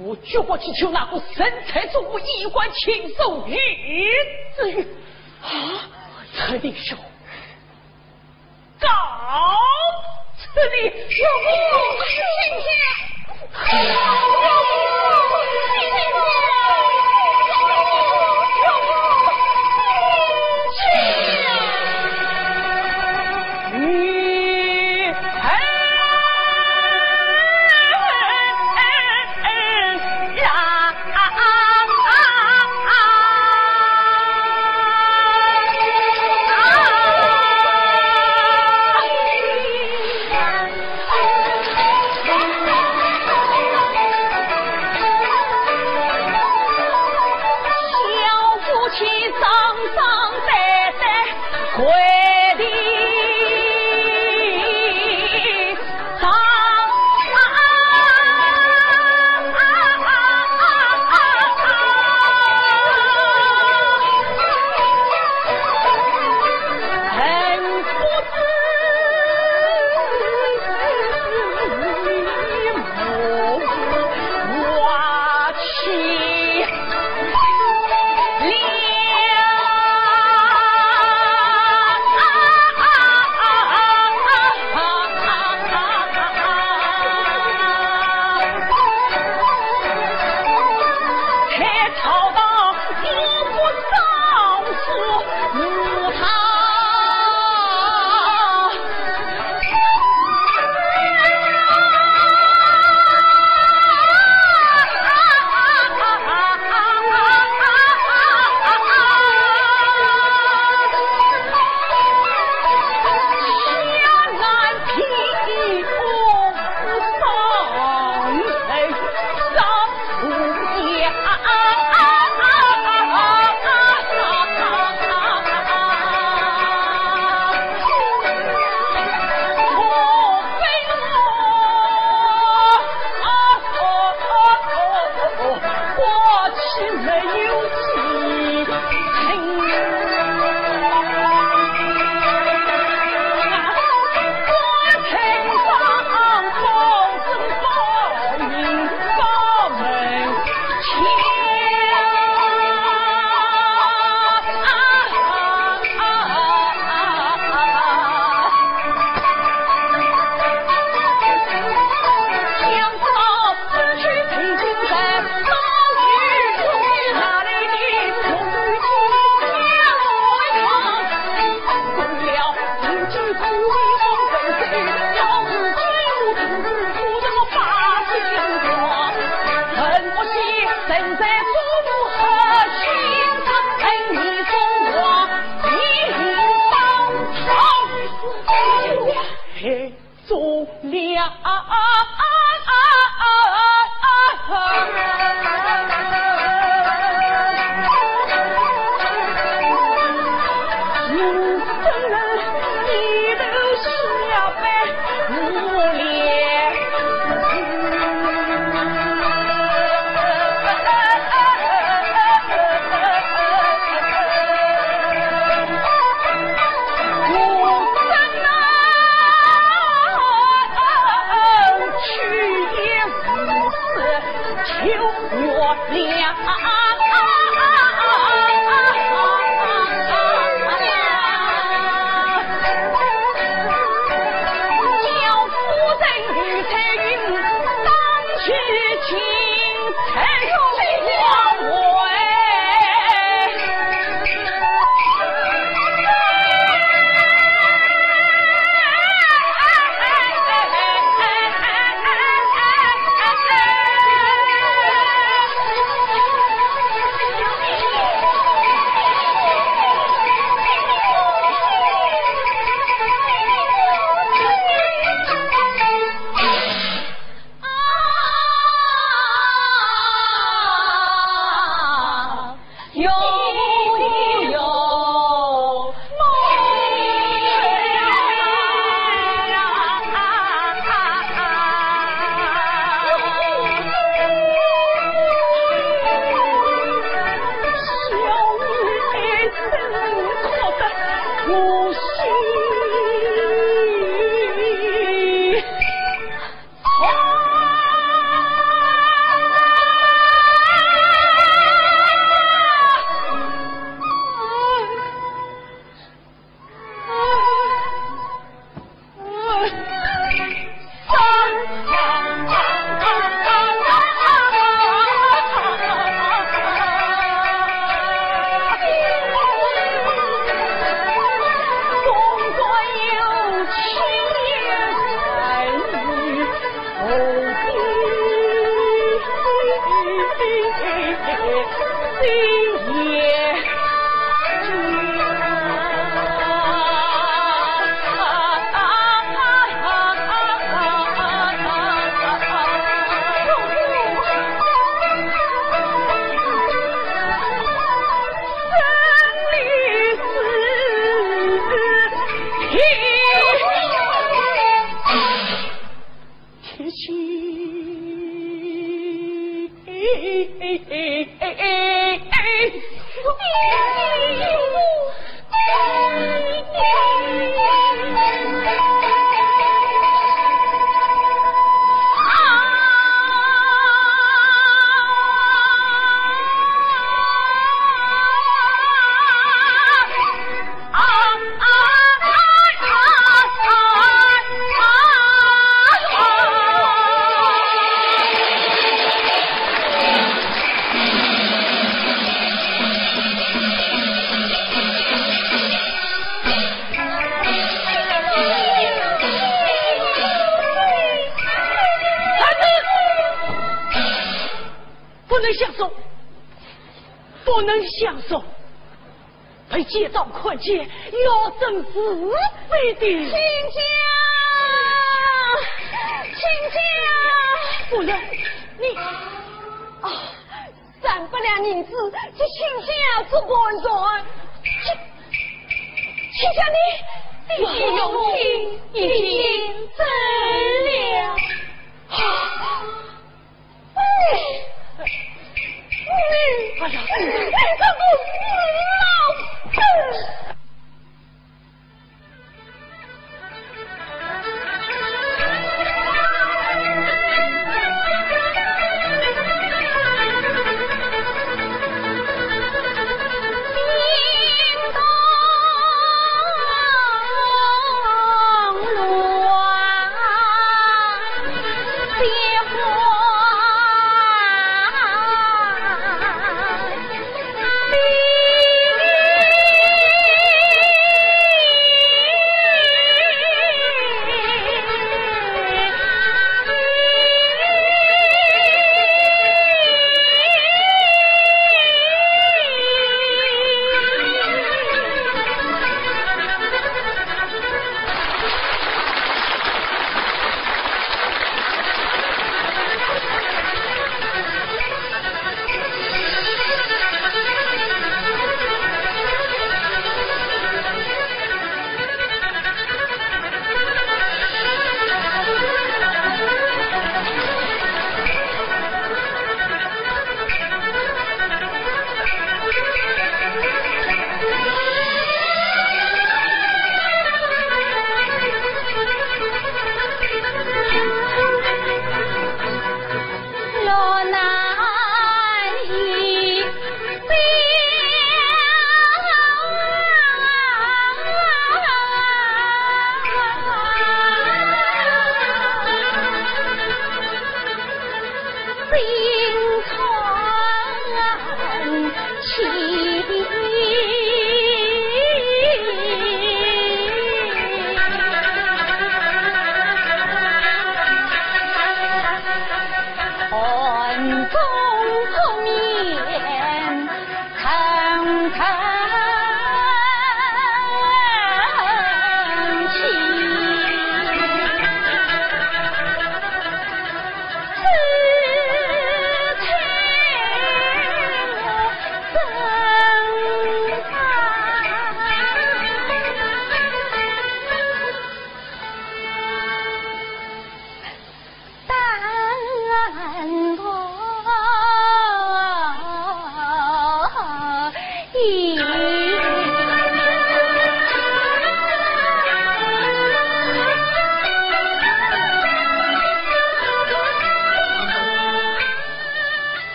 我决不去求那个沈采萍为官禽兽，以至于……啊？陈定兄， 告辞了。不能相送，不能相送。 被奸党看见，要生是非的。亲家，亲家！夫人，你……哦，三百两银子，给亲家做盘缠。亲……亲家你……夫人，用心已经尽了。 哎呀，你这个死老头！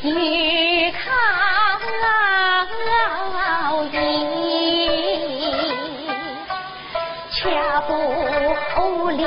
与靠近，却不了。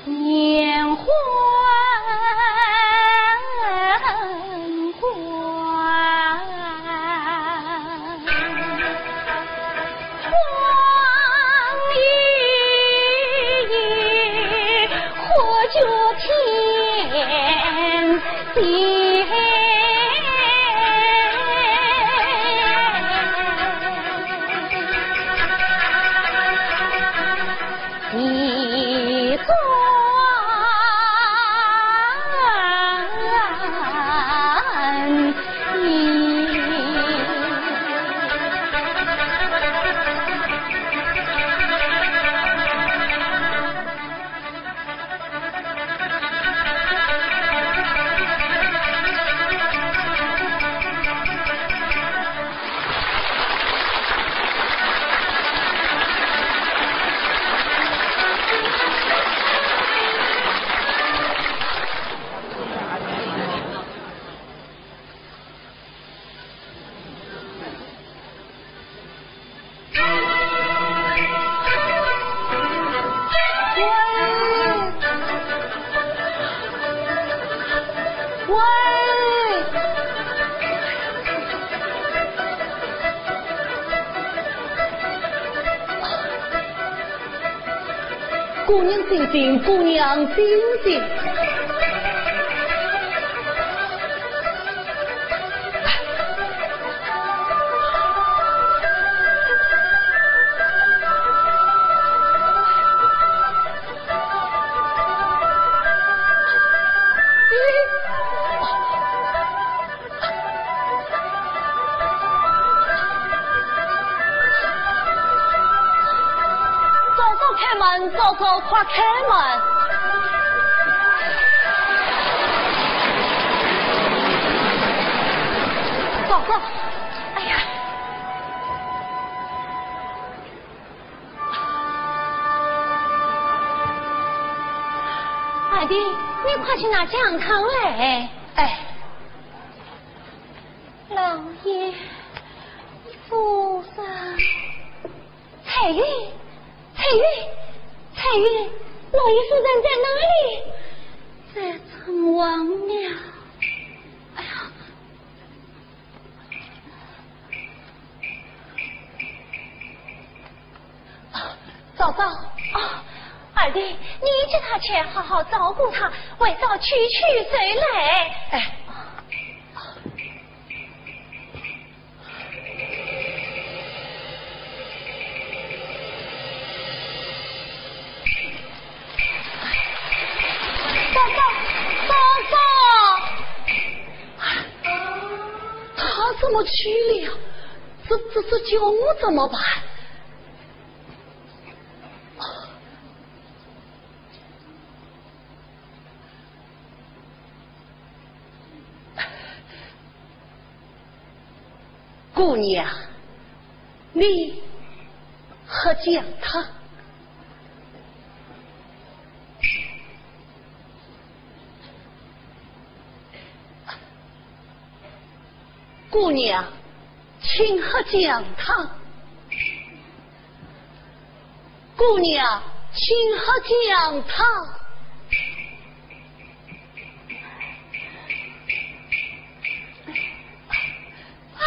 年华，光阴化作天边。 姑娘醒醒，姑娘醒醒。 嫂嫂开门，嫂嫂快开门！嫂嫂，哎呀！ 二弟，你快去拿姜汤来。哎。老爷，夫人。彩云，彩云，彩云，老爷夫人在哪里？在城隍庙。哎呀， 嫂嫂。啊，二弟，你叫她去好好照顾她，我早去去就来。哎。嫂嫂，嫂嫂。 他怎么去了呀？这，这，这叫我怎么办？姑娘，你喝姜汤。 姑娘，请喝姜汤。姑娘，请喝姜汤。啊，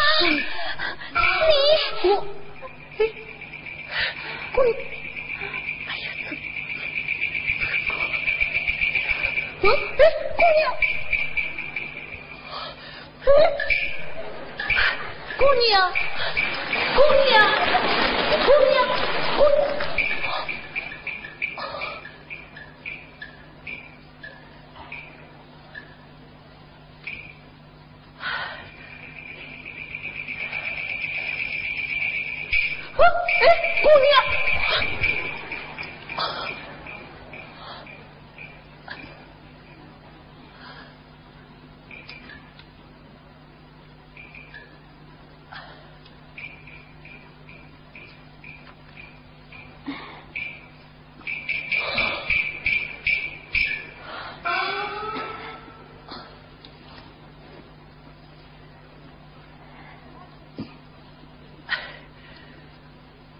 你，我，哎，姑，哎呀，这，这个，啊，哎，姑娘。 姑娘，姑娘，姑娘，姑娘。啊，哎，姑娘。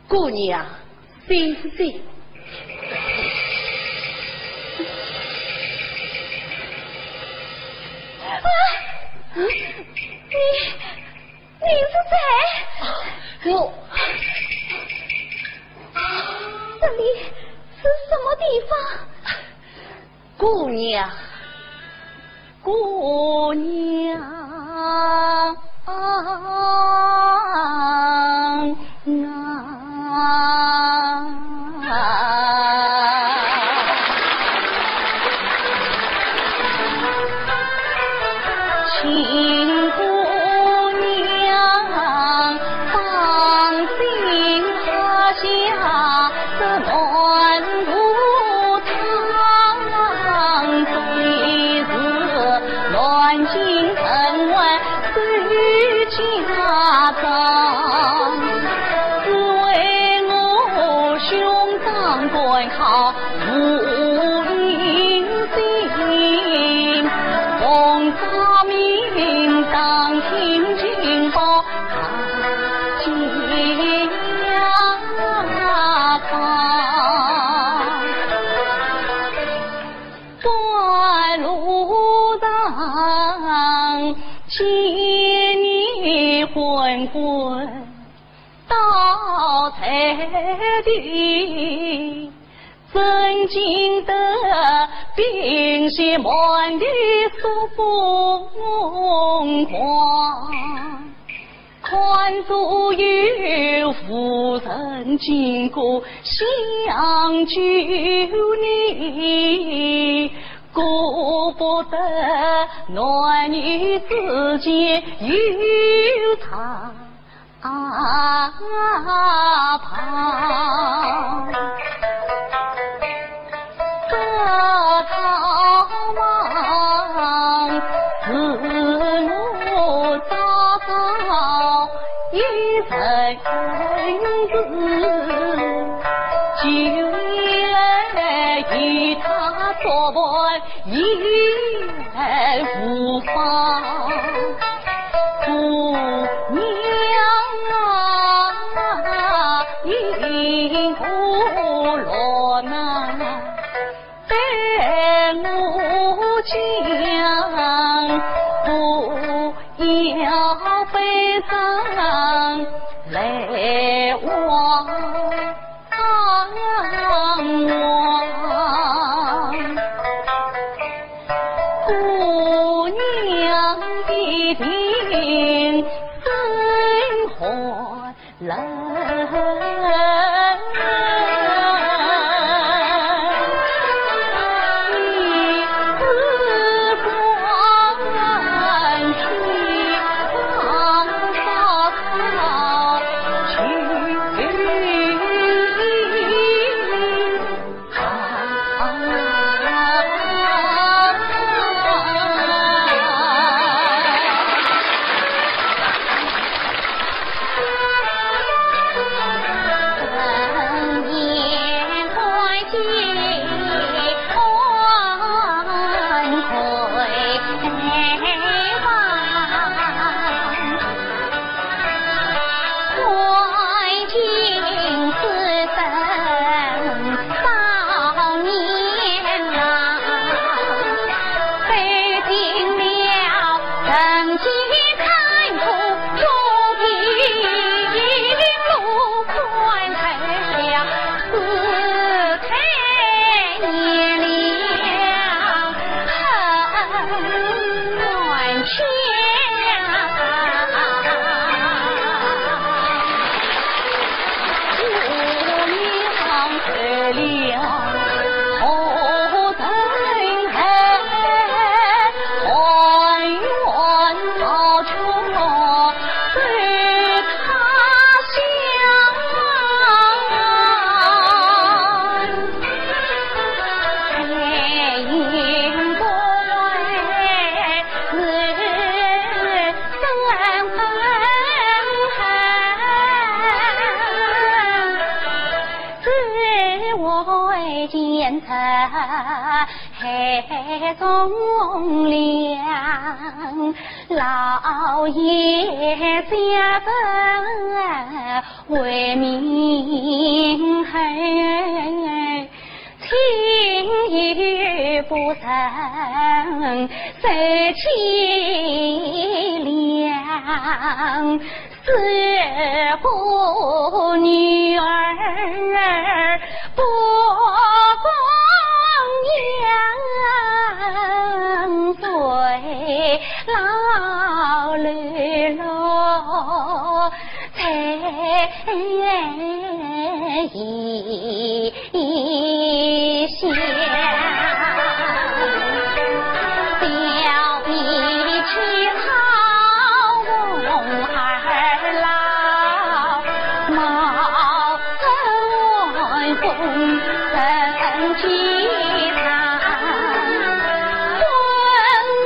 姑娘，醒醒。啊，你，你是谁？我，这里是什么地方？ 姑娘，姑娘啊！海中梁，老爷家分为民后，亲又不仁，受其量。 似乎女儿不供养，最老流落在异 一想，表弟去讨红二老，冒恩还封人间堂，婚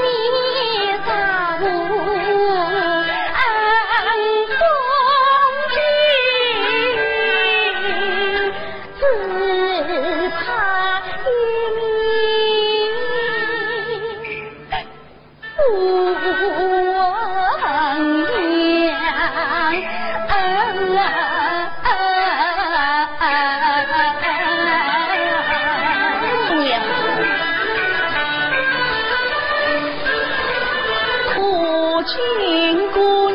礼啥物恩公敬。 只差一面不忘娘。可敬姑娘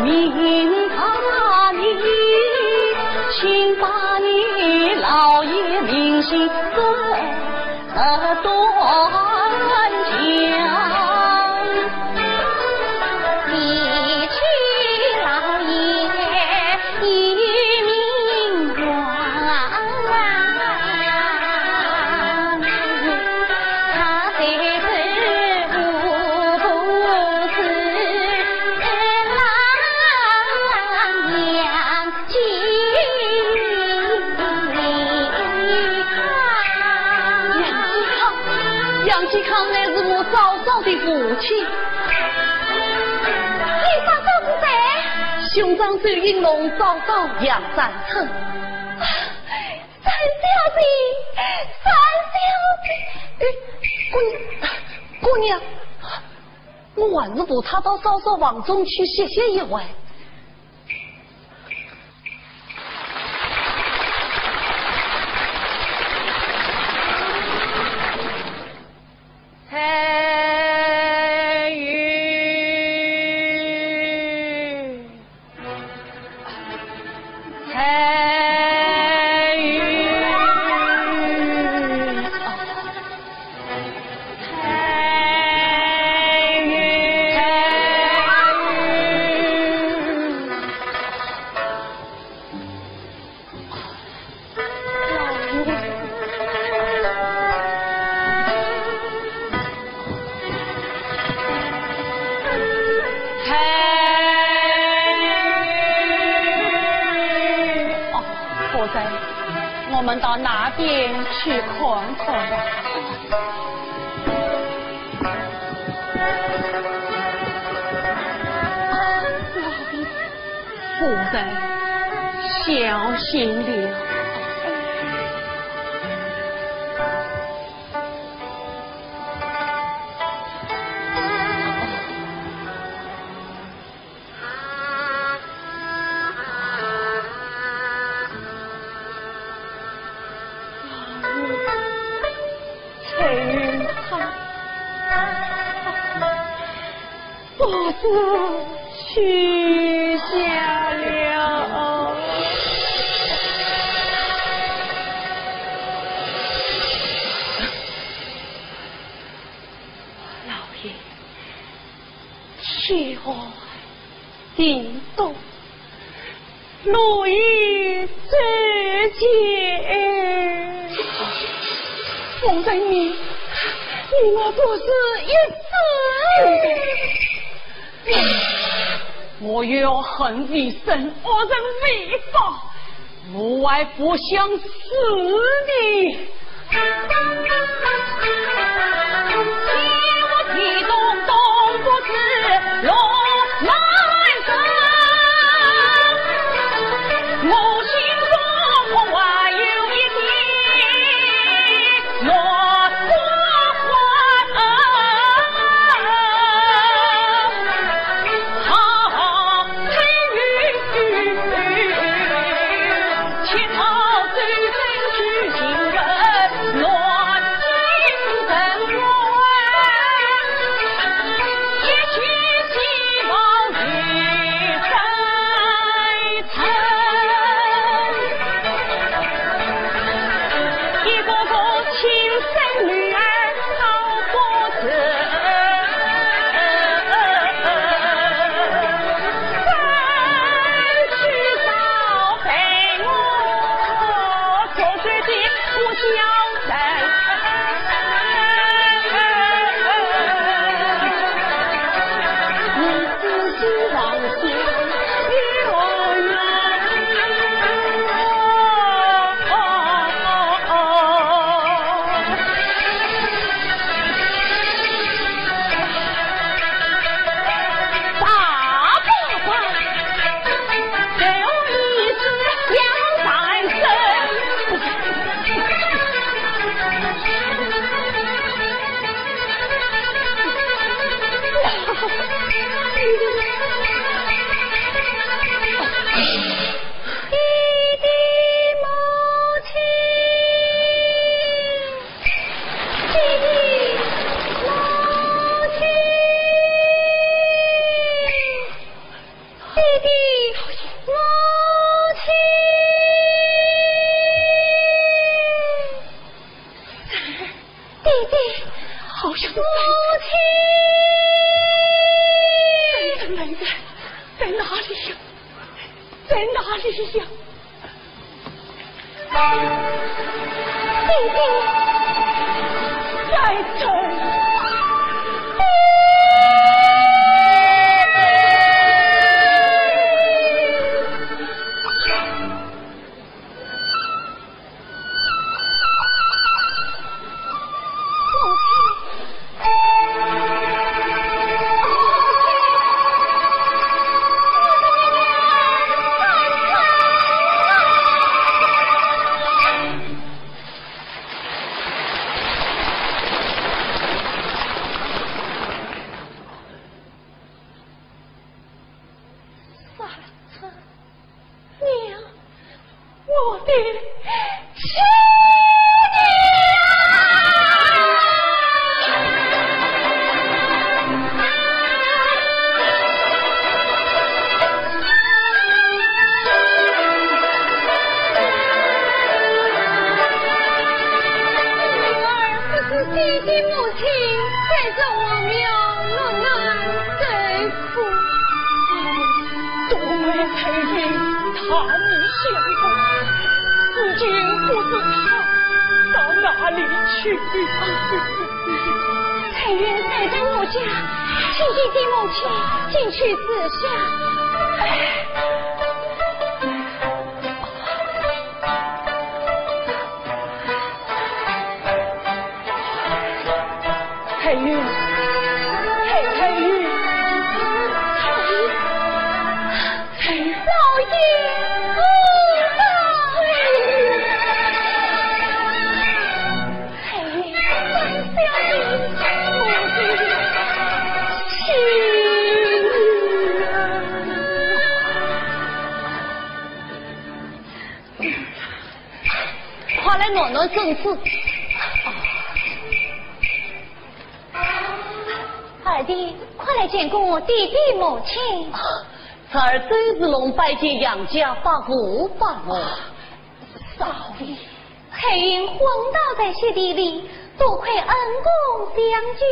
命大，你请把你老爷名姓个断讲。提起老爷 一名王，他虽是无辜之人，杨继康，杨继康乃是我嫂嫂的父亲。 你嫂嫂是谁？兄长周应龙，嫂嫂杨占春。啊，陈小姐，陈小姐。哎，姑娘，姑娘，我还是扶她到嫂嫂房中去歇歇一会。 哦，夫人，我们到那边去看看吧。 夫人，小心了。 彩云她不知去向了。老爷，天寒地冻， 路已走尽。夫人你，你我不是一死。我怨恨未深，恶人未报，我还不想死呢。弟弟，好像是在……母亲！在哪里呀？在哪里呀？在哪里呀？弟弟，在这儿。女儿不知爹爹母亲在这荒庙落难受苦。多亏翠云替你相顾，如今不知她到哪里去了。翠云在这我家，请爹爹母亲进去住下。翠云，翠，翠云，翠云，老爷，翠云，翠云，三小姐，母亲，翠云啊。 快来暖暖身子。二弟，快来见过爹爹母亲。侄儿周世龙拜见杨家伯父伯母。少爷。翠云昏倒在雪地里，多亏恩公相救。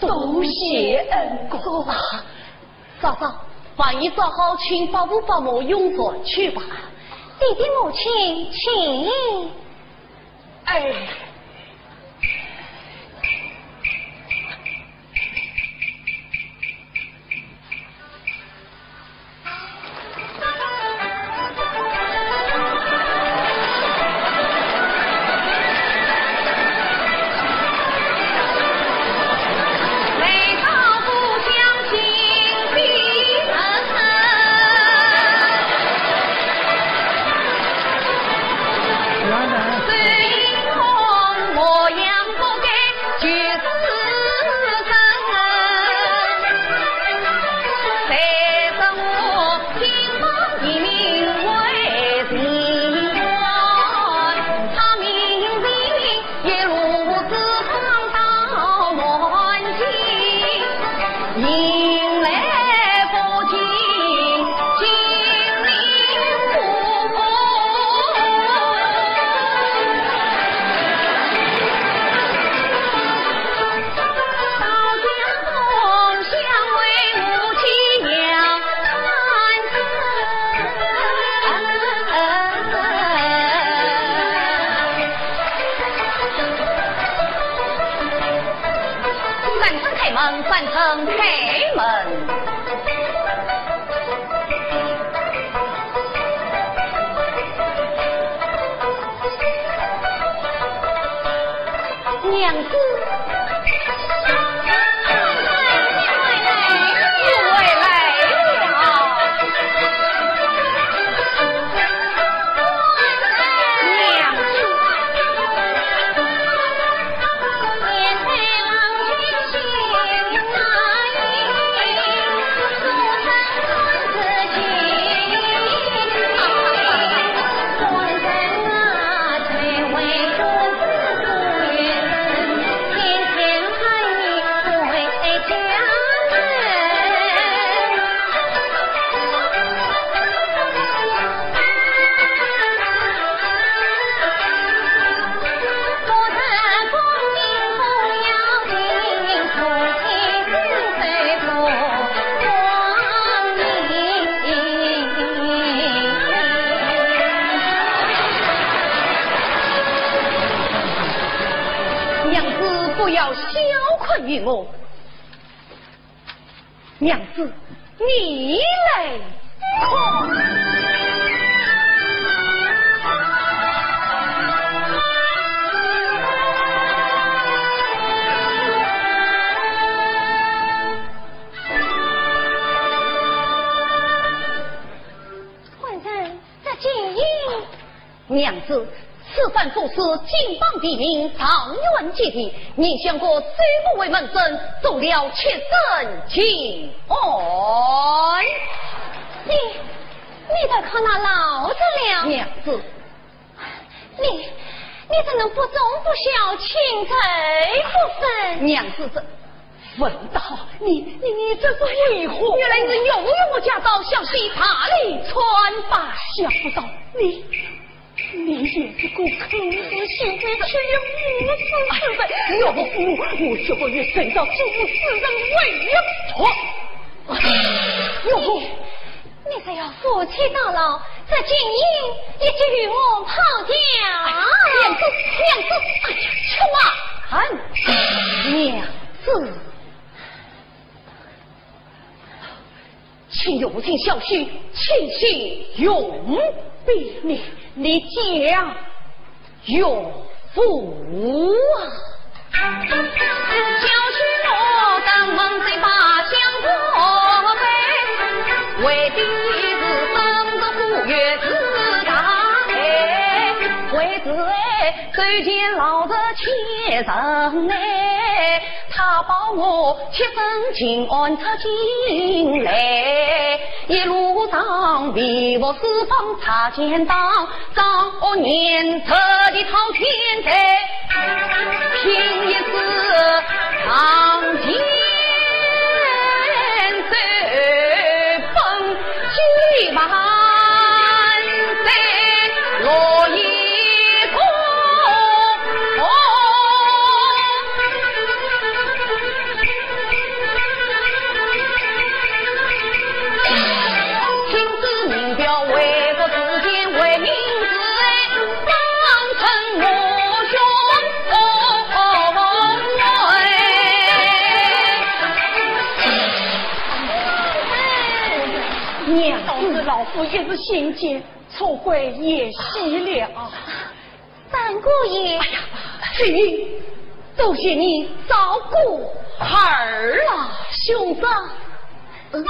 多谢恩公。嫂嫂，饭已烧好，请伯父伯母用饭去吧。爹爹母亲，请。哎。 三春开门，三春开门。娘子。不要小看于我。娘子，你来看。官人，这金印。 娘子，此番府是金榜题名，状元及第，你想我怎么为门生做了七省巡按？你，你倒看那老贼了。娘子。你，你怎能不忠不孝，轻贼不分？娘子，这……文道，你，你，你这是为何？原来你是用用我家刀，想必大礼参拜。想不到你 你也是个口是心非，却也无私之人。哎，岳父，我，我绝不与人道之物私人为伍。岳父，你只要负气到老，这金印一起与我抛掉。哎呀，娘子，娘子，哎呀，秋华，娘子。 请用心小婿，清心用笔。你，你讲，岳父啊。小婿我登门再把相国陪，为的是生得富有自家哎，为子哎，最近老贼欺人哎， 他保我七省巡按出京来，一路上微服私访查奸党，张恶言贼的讨钱财，拼一世上前走奔。 几万载落一空。亲自明表为国之间，为民之恩，当成我兄。娘子，老夫一时心急， 错怪贤婿了。三姑爷。哎呀，飞云，多谢你照顾儿啊。兄长。嗯。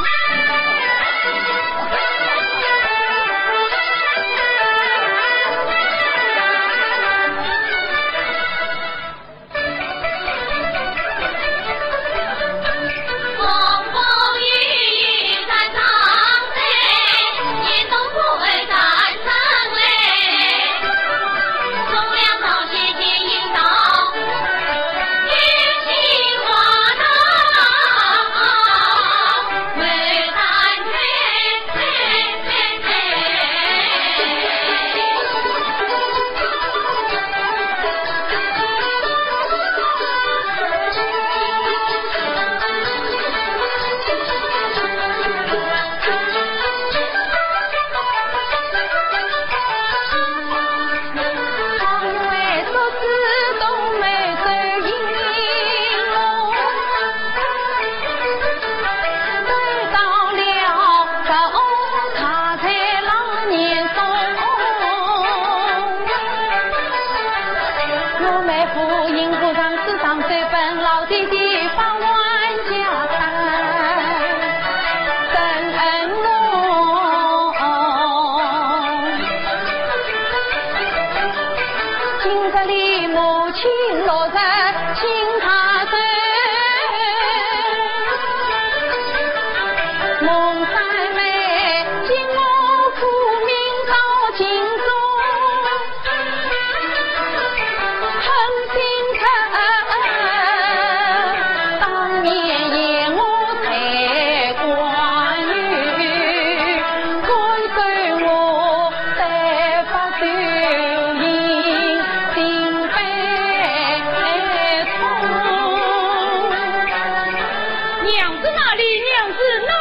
娘子哪里？娘子哪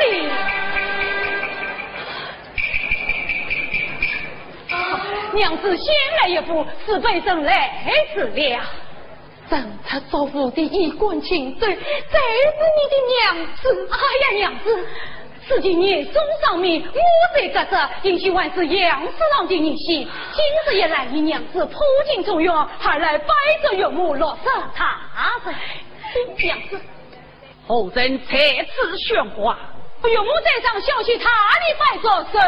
里？啊，娘子先来一步，是卑人来迟了。人出祝福的衣冠禽兽，这是你的娘子。哎呀，娘子，此地严嵩上面，我在隔着，应该还是杨师长的女婿。今日也来与娘子破镜重圆，还来拜祝岳母六十大寿。娘子， 何人在此喧哗？岳母在上，小婿大礼拜祝，寿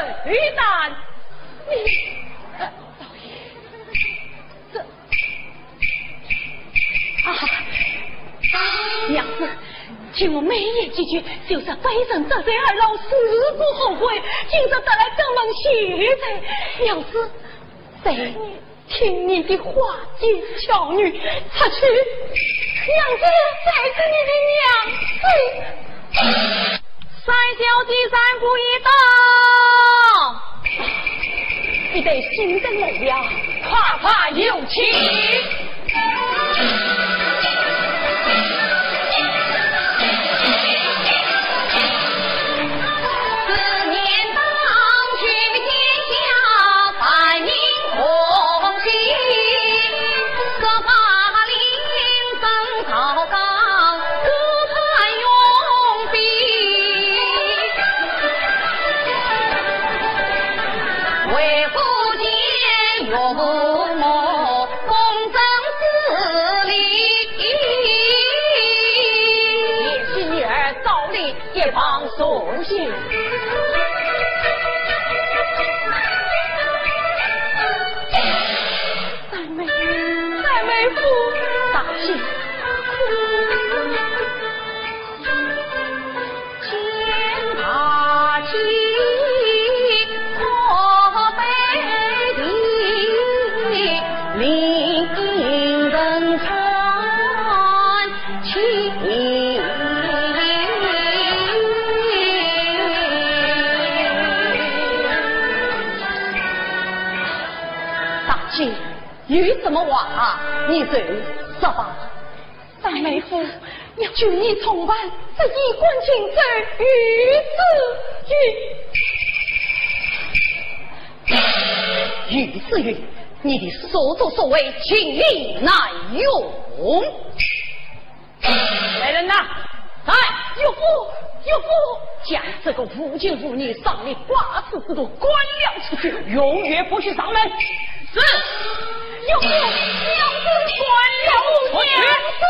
诞。你，呃，老爷，这，啊，啊，娘子，听我美言几句，就是卑人得罪二老，实不后悔。今日特来登门谢罪，娘子，谁 听你的花言巧语，出去，娘子才是你的娘子。三小姐，三姑爷到。一对新人来了，快快有请。 贤婿女儿照例一旁坐下。三妹，三妹夫。大姐。 大姐，有什么话，你就说吧。 三妹夫，要求你重办这衣冠禽兽于子云。于子云，你的所作所为，尽力难容。来人呐，来！岳父，岳父，将这个无情无义、上了挂子之徒赶了出去，永远不许上门。是。 有娘子，有娘子，有娘子。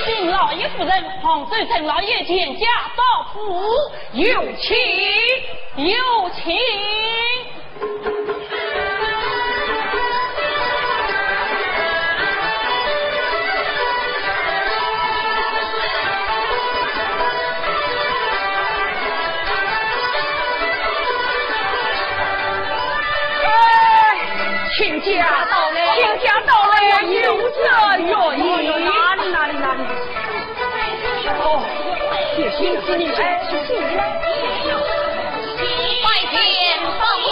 禀老爷夫人，杭州陈老爷全家到府，有请，有请。 哎，亲家到来，亲家到来，有这原因。哪里，哪里，哪里？ 哦，谢谢，谢谢，哎，谢谢。拜见伯父。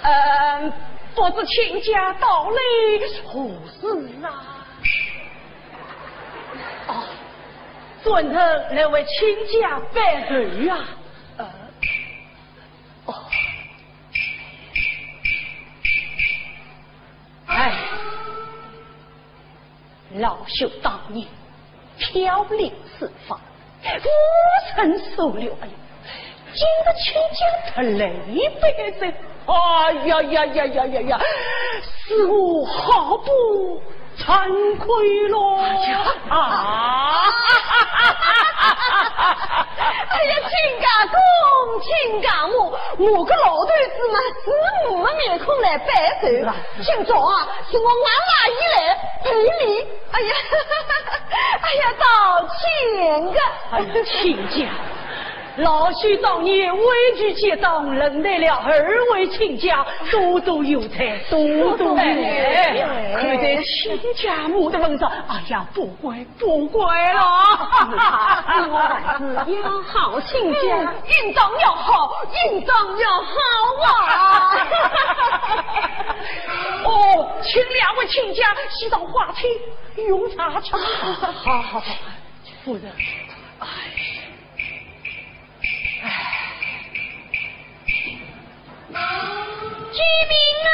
嗯，不知亲家到来何事啊？ 哦，专程来为亲家拜寿啊。呃，哦。哎，老朽当年飘零四方，孤身受流，哎呀， 今日亲家特来拜寿，哎呀呀呀呀呀呀，使我好不惭愧咯！哎呀，啊！哎呀，亲家公，亲家母，我个老头子嘛，是没面孔来拜寿了。今朝啊，是我俺妈姨来赔礼。哎呀，哎呀，道歉个。哎呀，亲家， 老朽当年畏惧结党，认得了二位亲家，多多有才，多多有才。哎，看在亲家母的份上，哎呀，不怪，不怪了。是他，是我儿子要好亲家。嗯，应当要好，应当要好啊。哦，请两位亲家先到花厅用茶去。好，好，好，夫人。哎。 救命啊！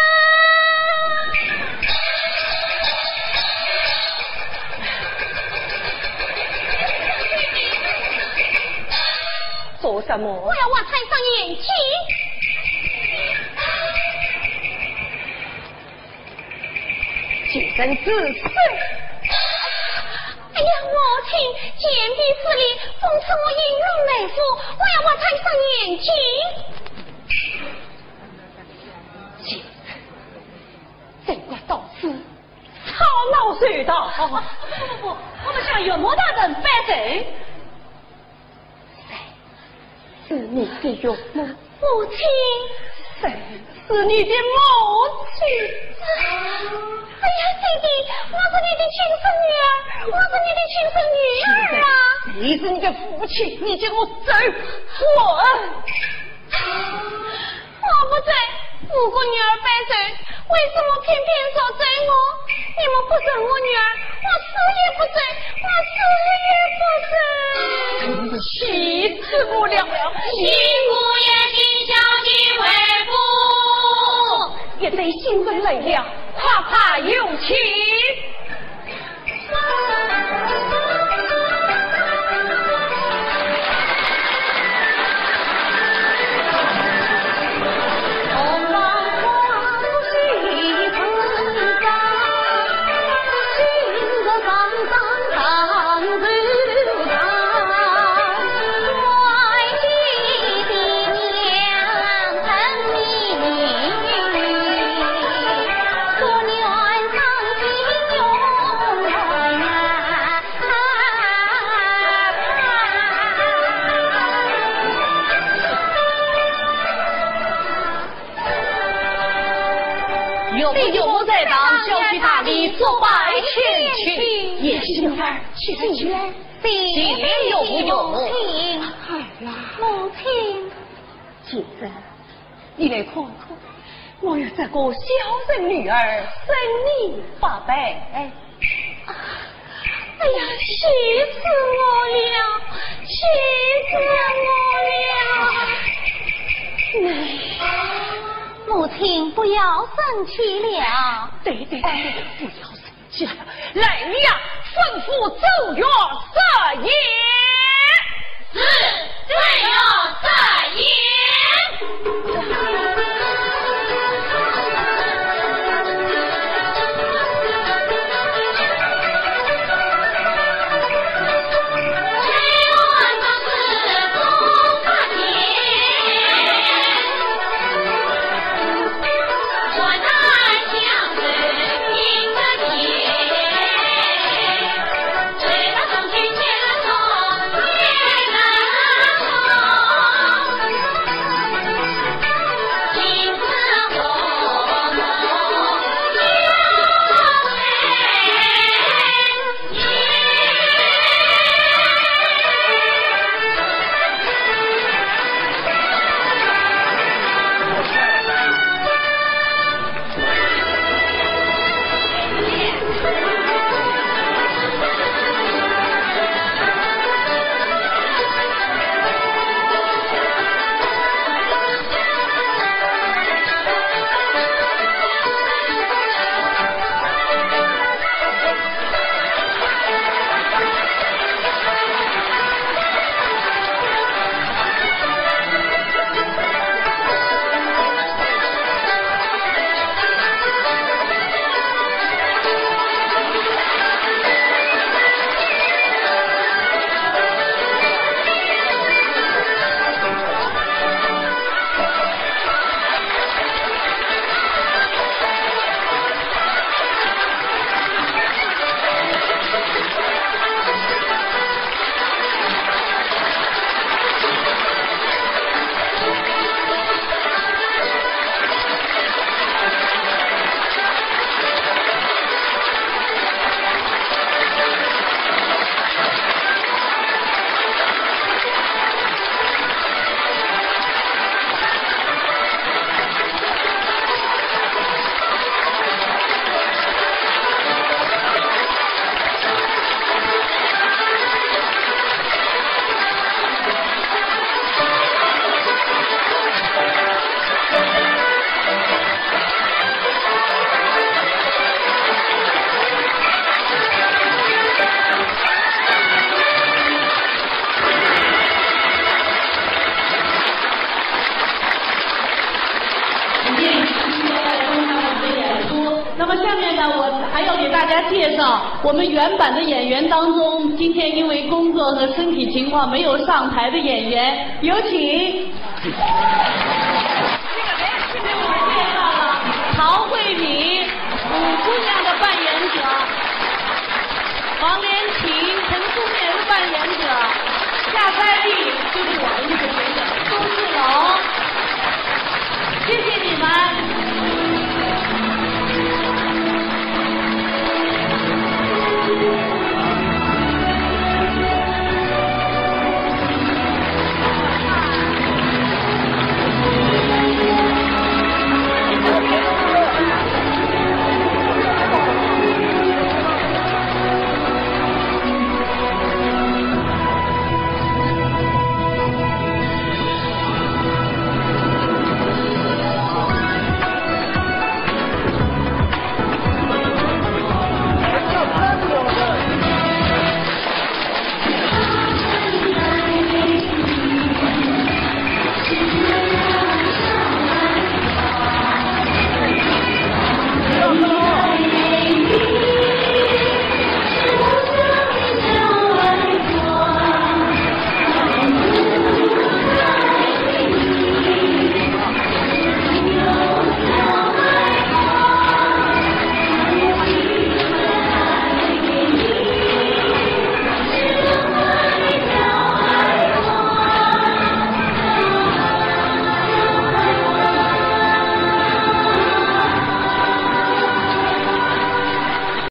做什么？我要挖穿双眼睛。既然如此，哎呀，母亲，贱婢失礼，奉承我引入梅府，我要挖穿双眼睛。贱人，罪过到此，草草收场。不，不，不，我们向岳母大人拜罪。 谁是你的岳母？母亲。谁是你的母亲？哎呀，爹爹，我是你的亲生女儿，我是你的亲生女儿啊！谁是你的父亲？你给我走！滚！ 我不走，五个女儿拜寿，为什么偏偏说走我？你们不认我女儿，我死也不走，我死也不走。真是气死我了！新姑爷，请小姐回府。一对新人来了，快快有请。 岳母，岳母在堂，小婿大礼，跪拜见亲。贤婿女儿，起来，起来。谢岳母，岳母。母亲。哎呀，母亲。 姐夫，你来看看，我有这个孝顺女儿，生你发白。哎呀，气死我了，气死我了！母亲，不要生气了。对，对，对，不要生气。 来呀，吩咐周瑜设宴。是，周瑜设宴。我还要给大家介绍我们原版的演员当中，今天因为工作和身体情况没有上台的演员，有请。这个没有，这个没有。这我们介绍了陶慧敏，五姑娘的扮演者，黄连琴，陈素贞的扮演者，夏摘丽，就是我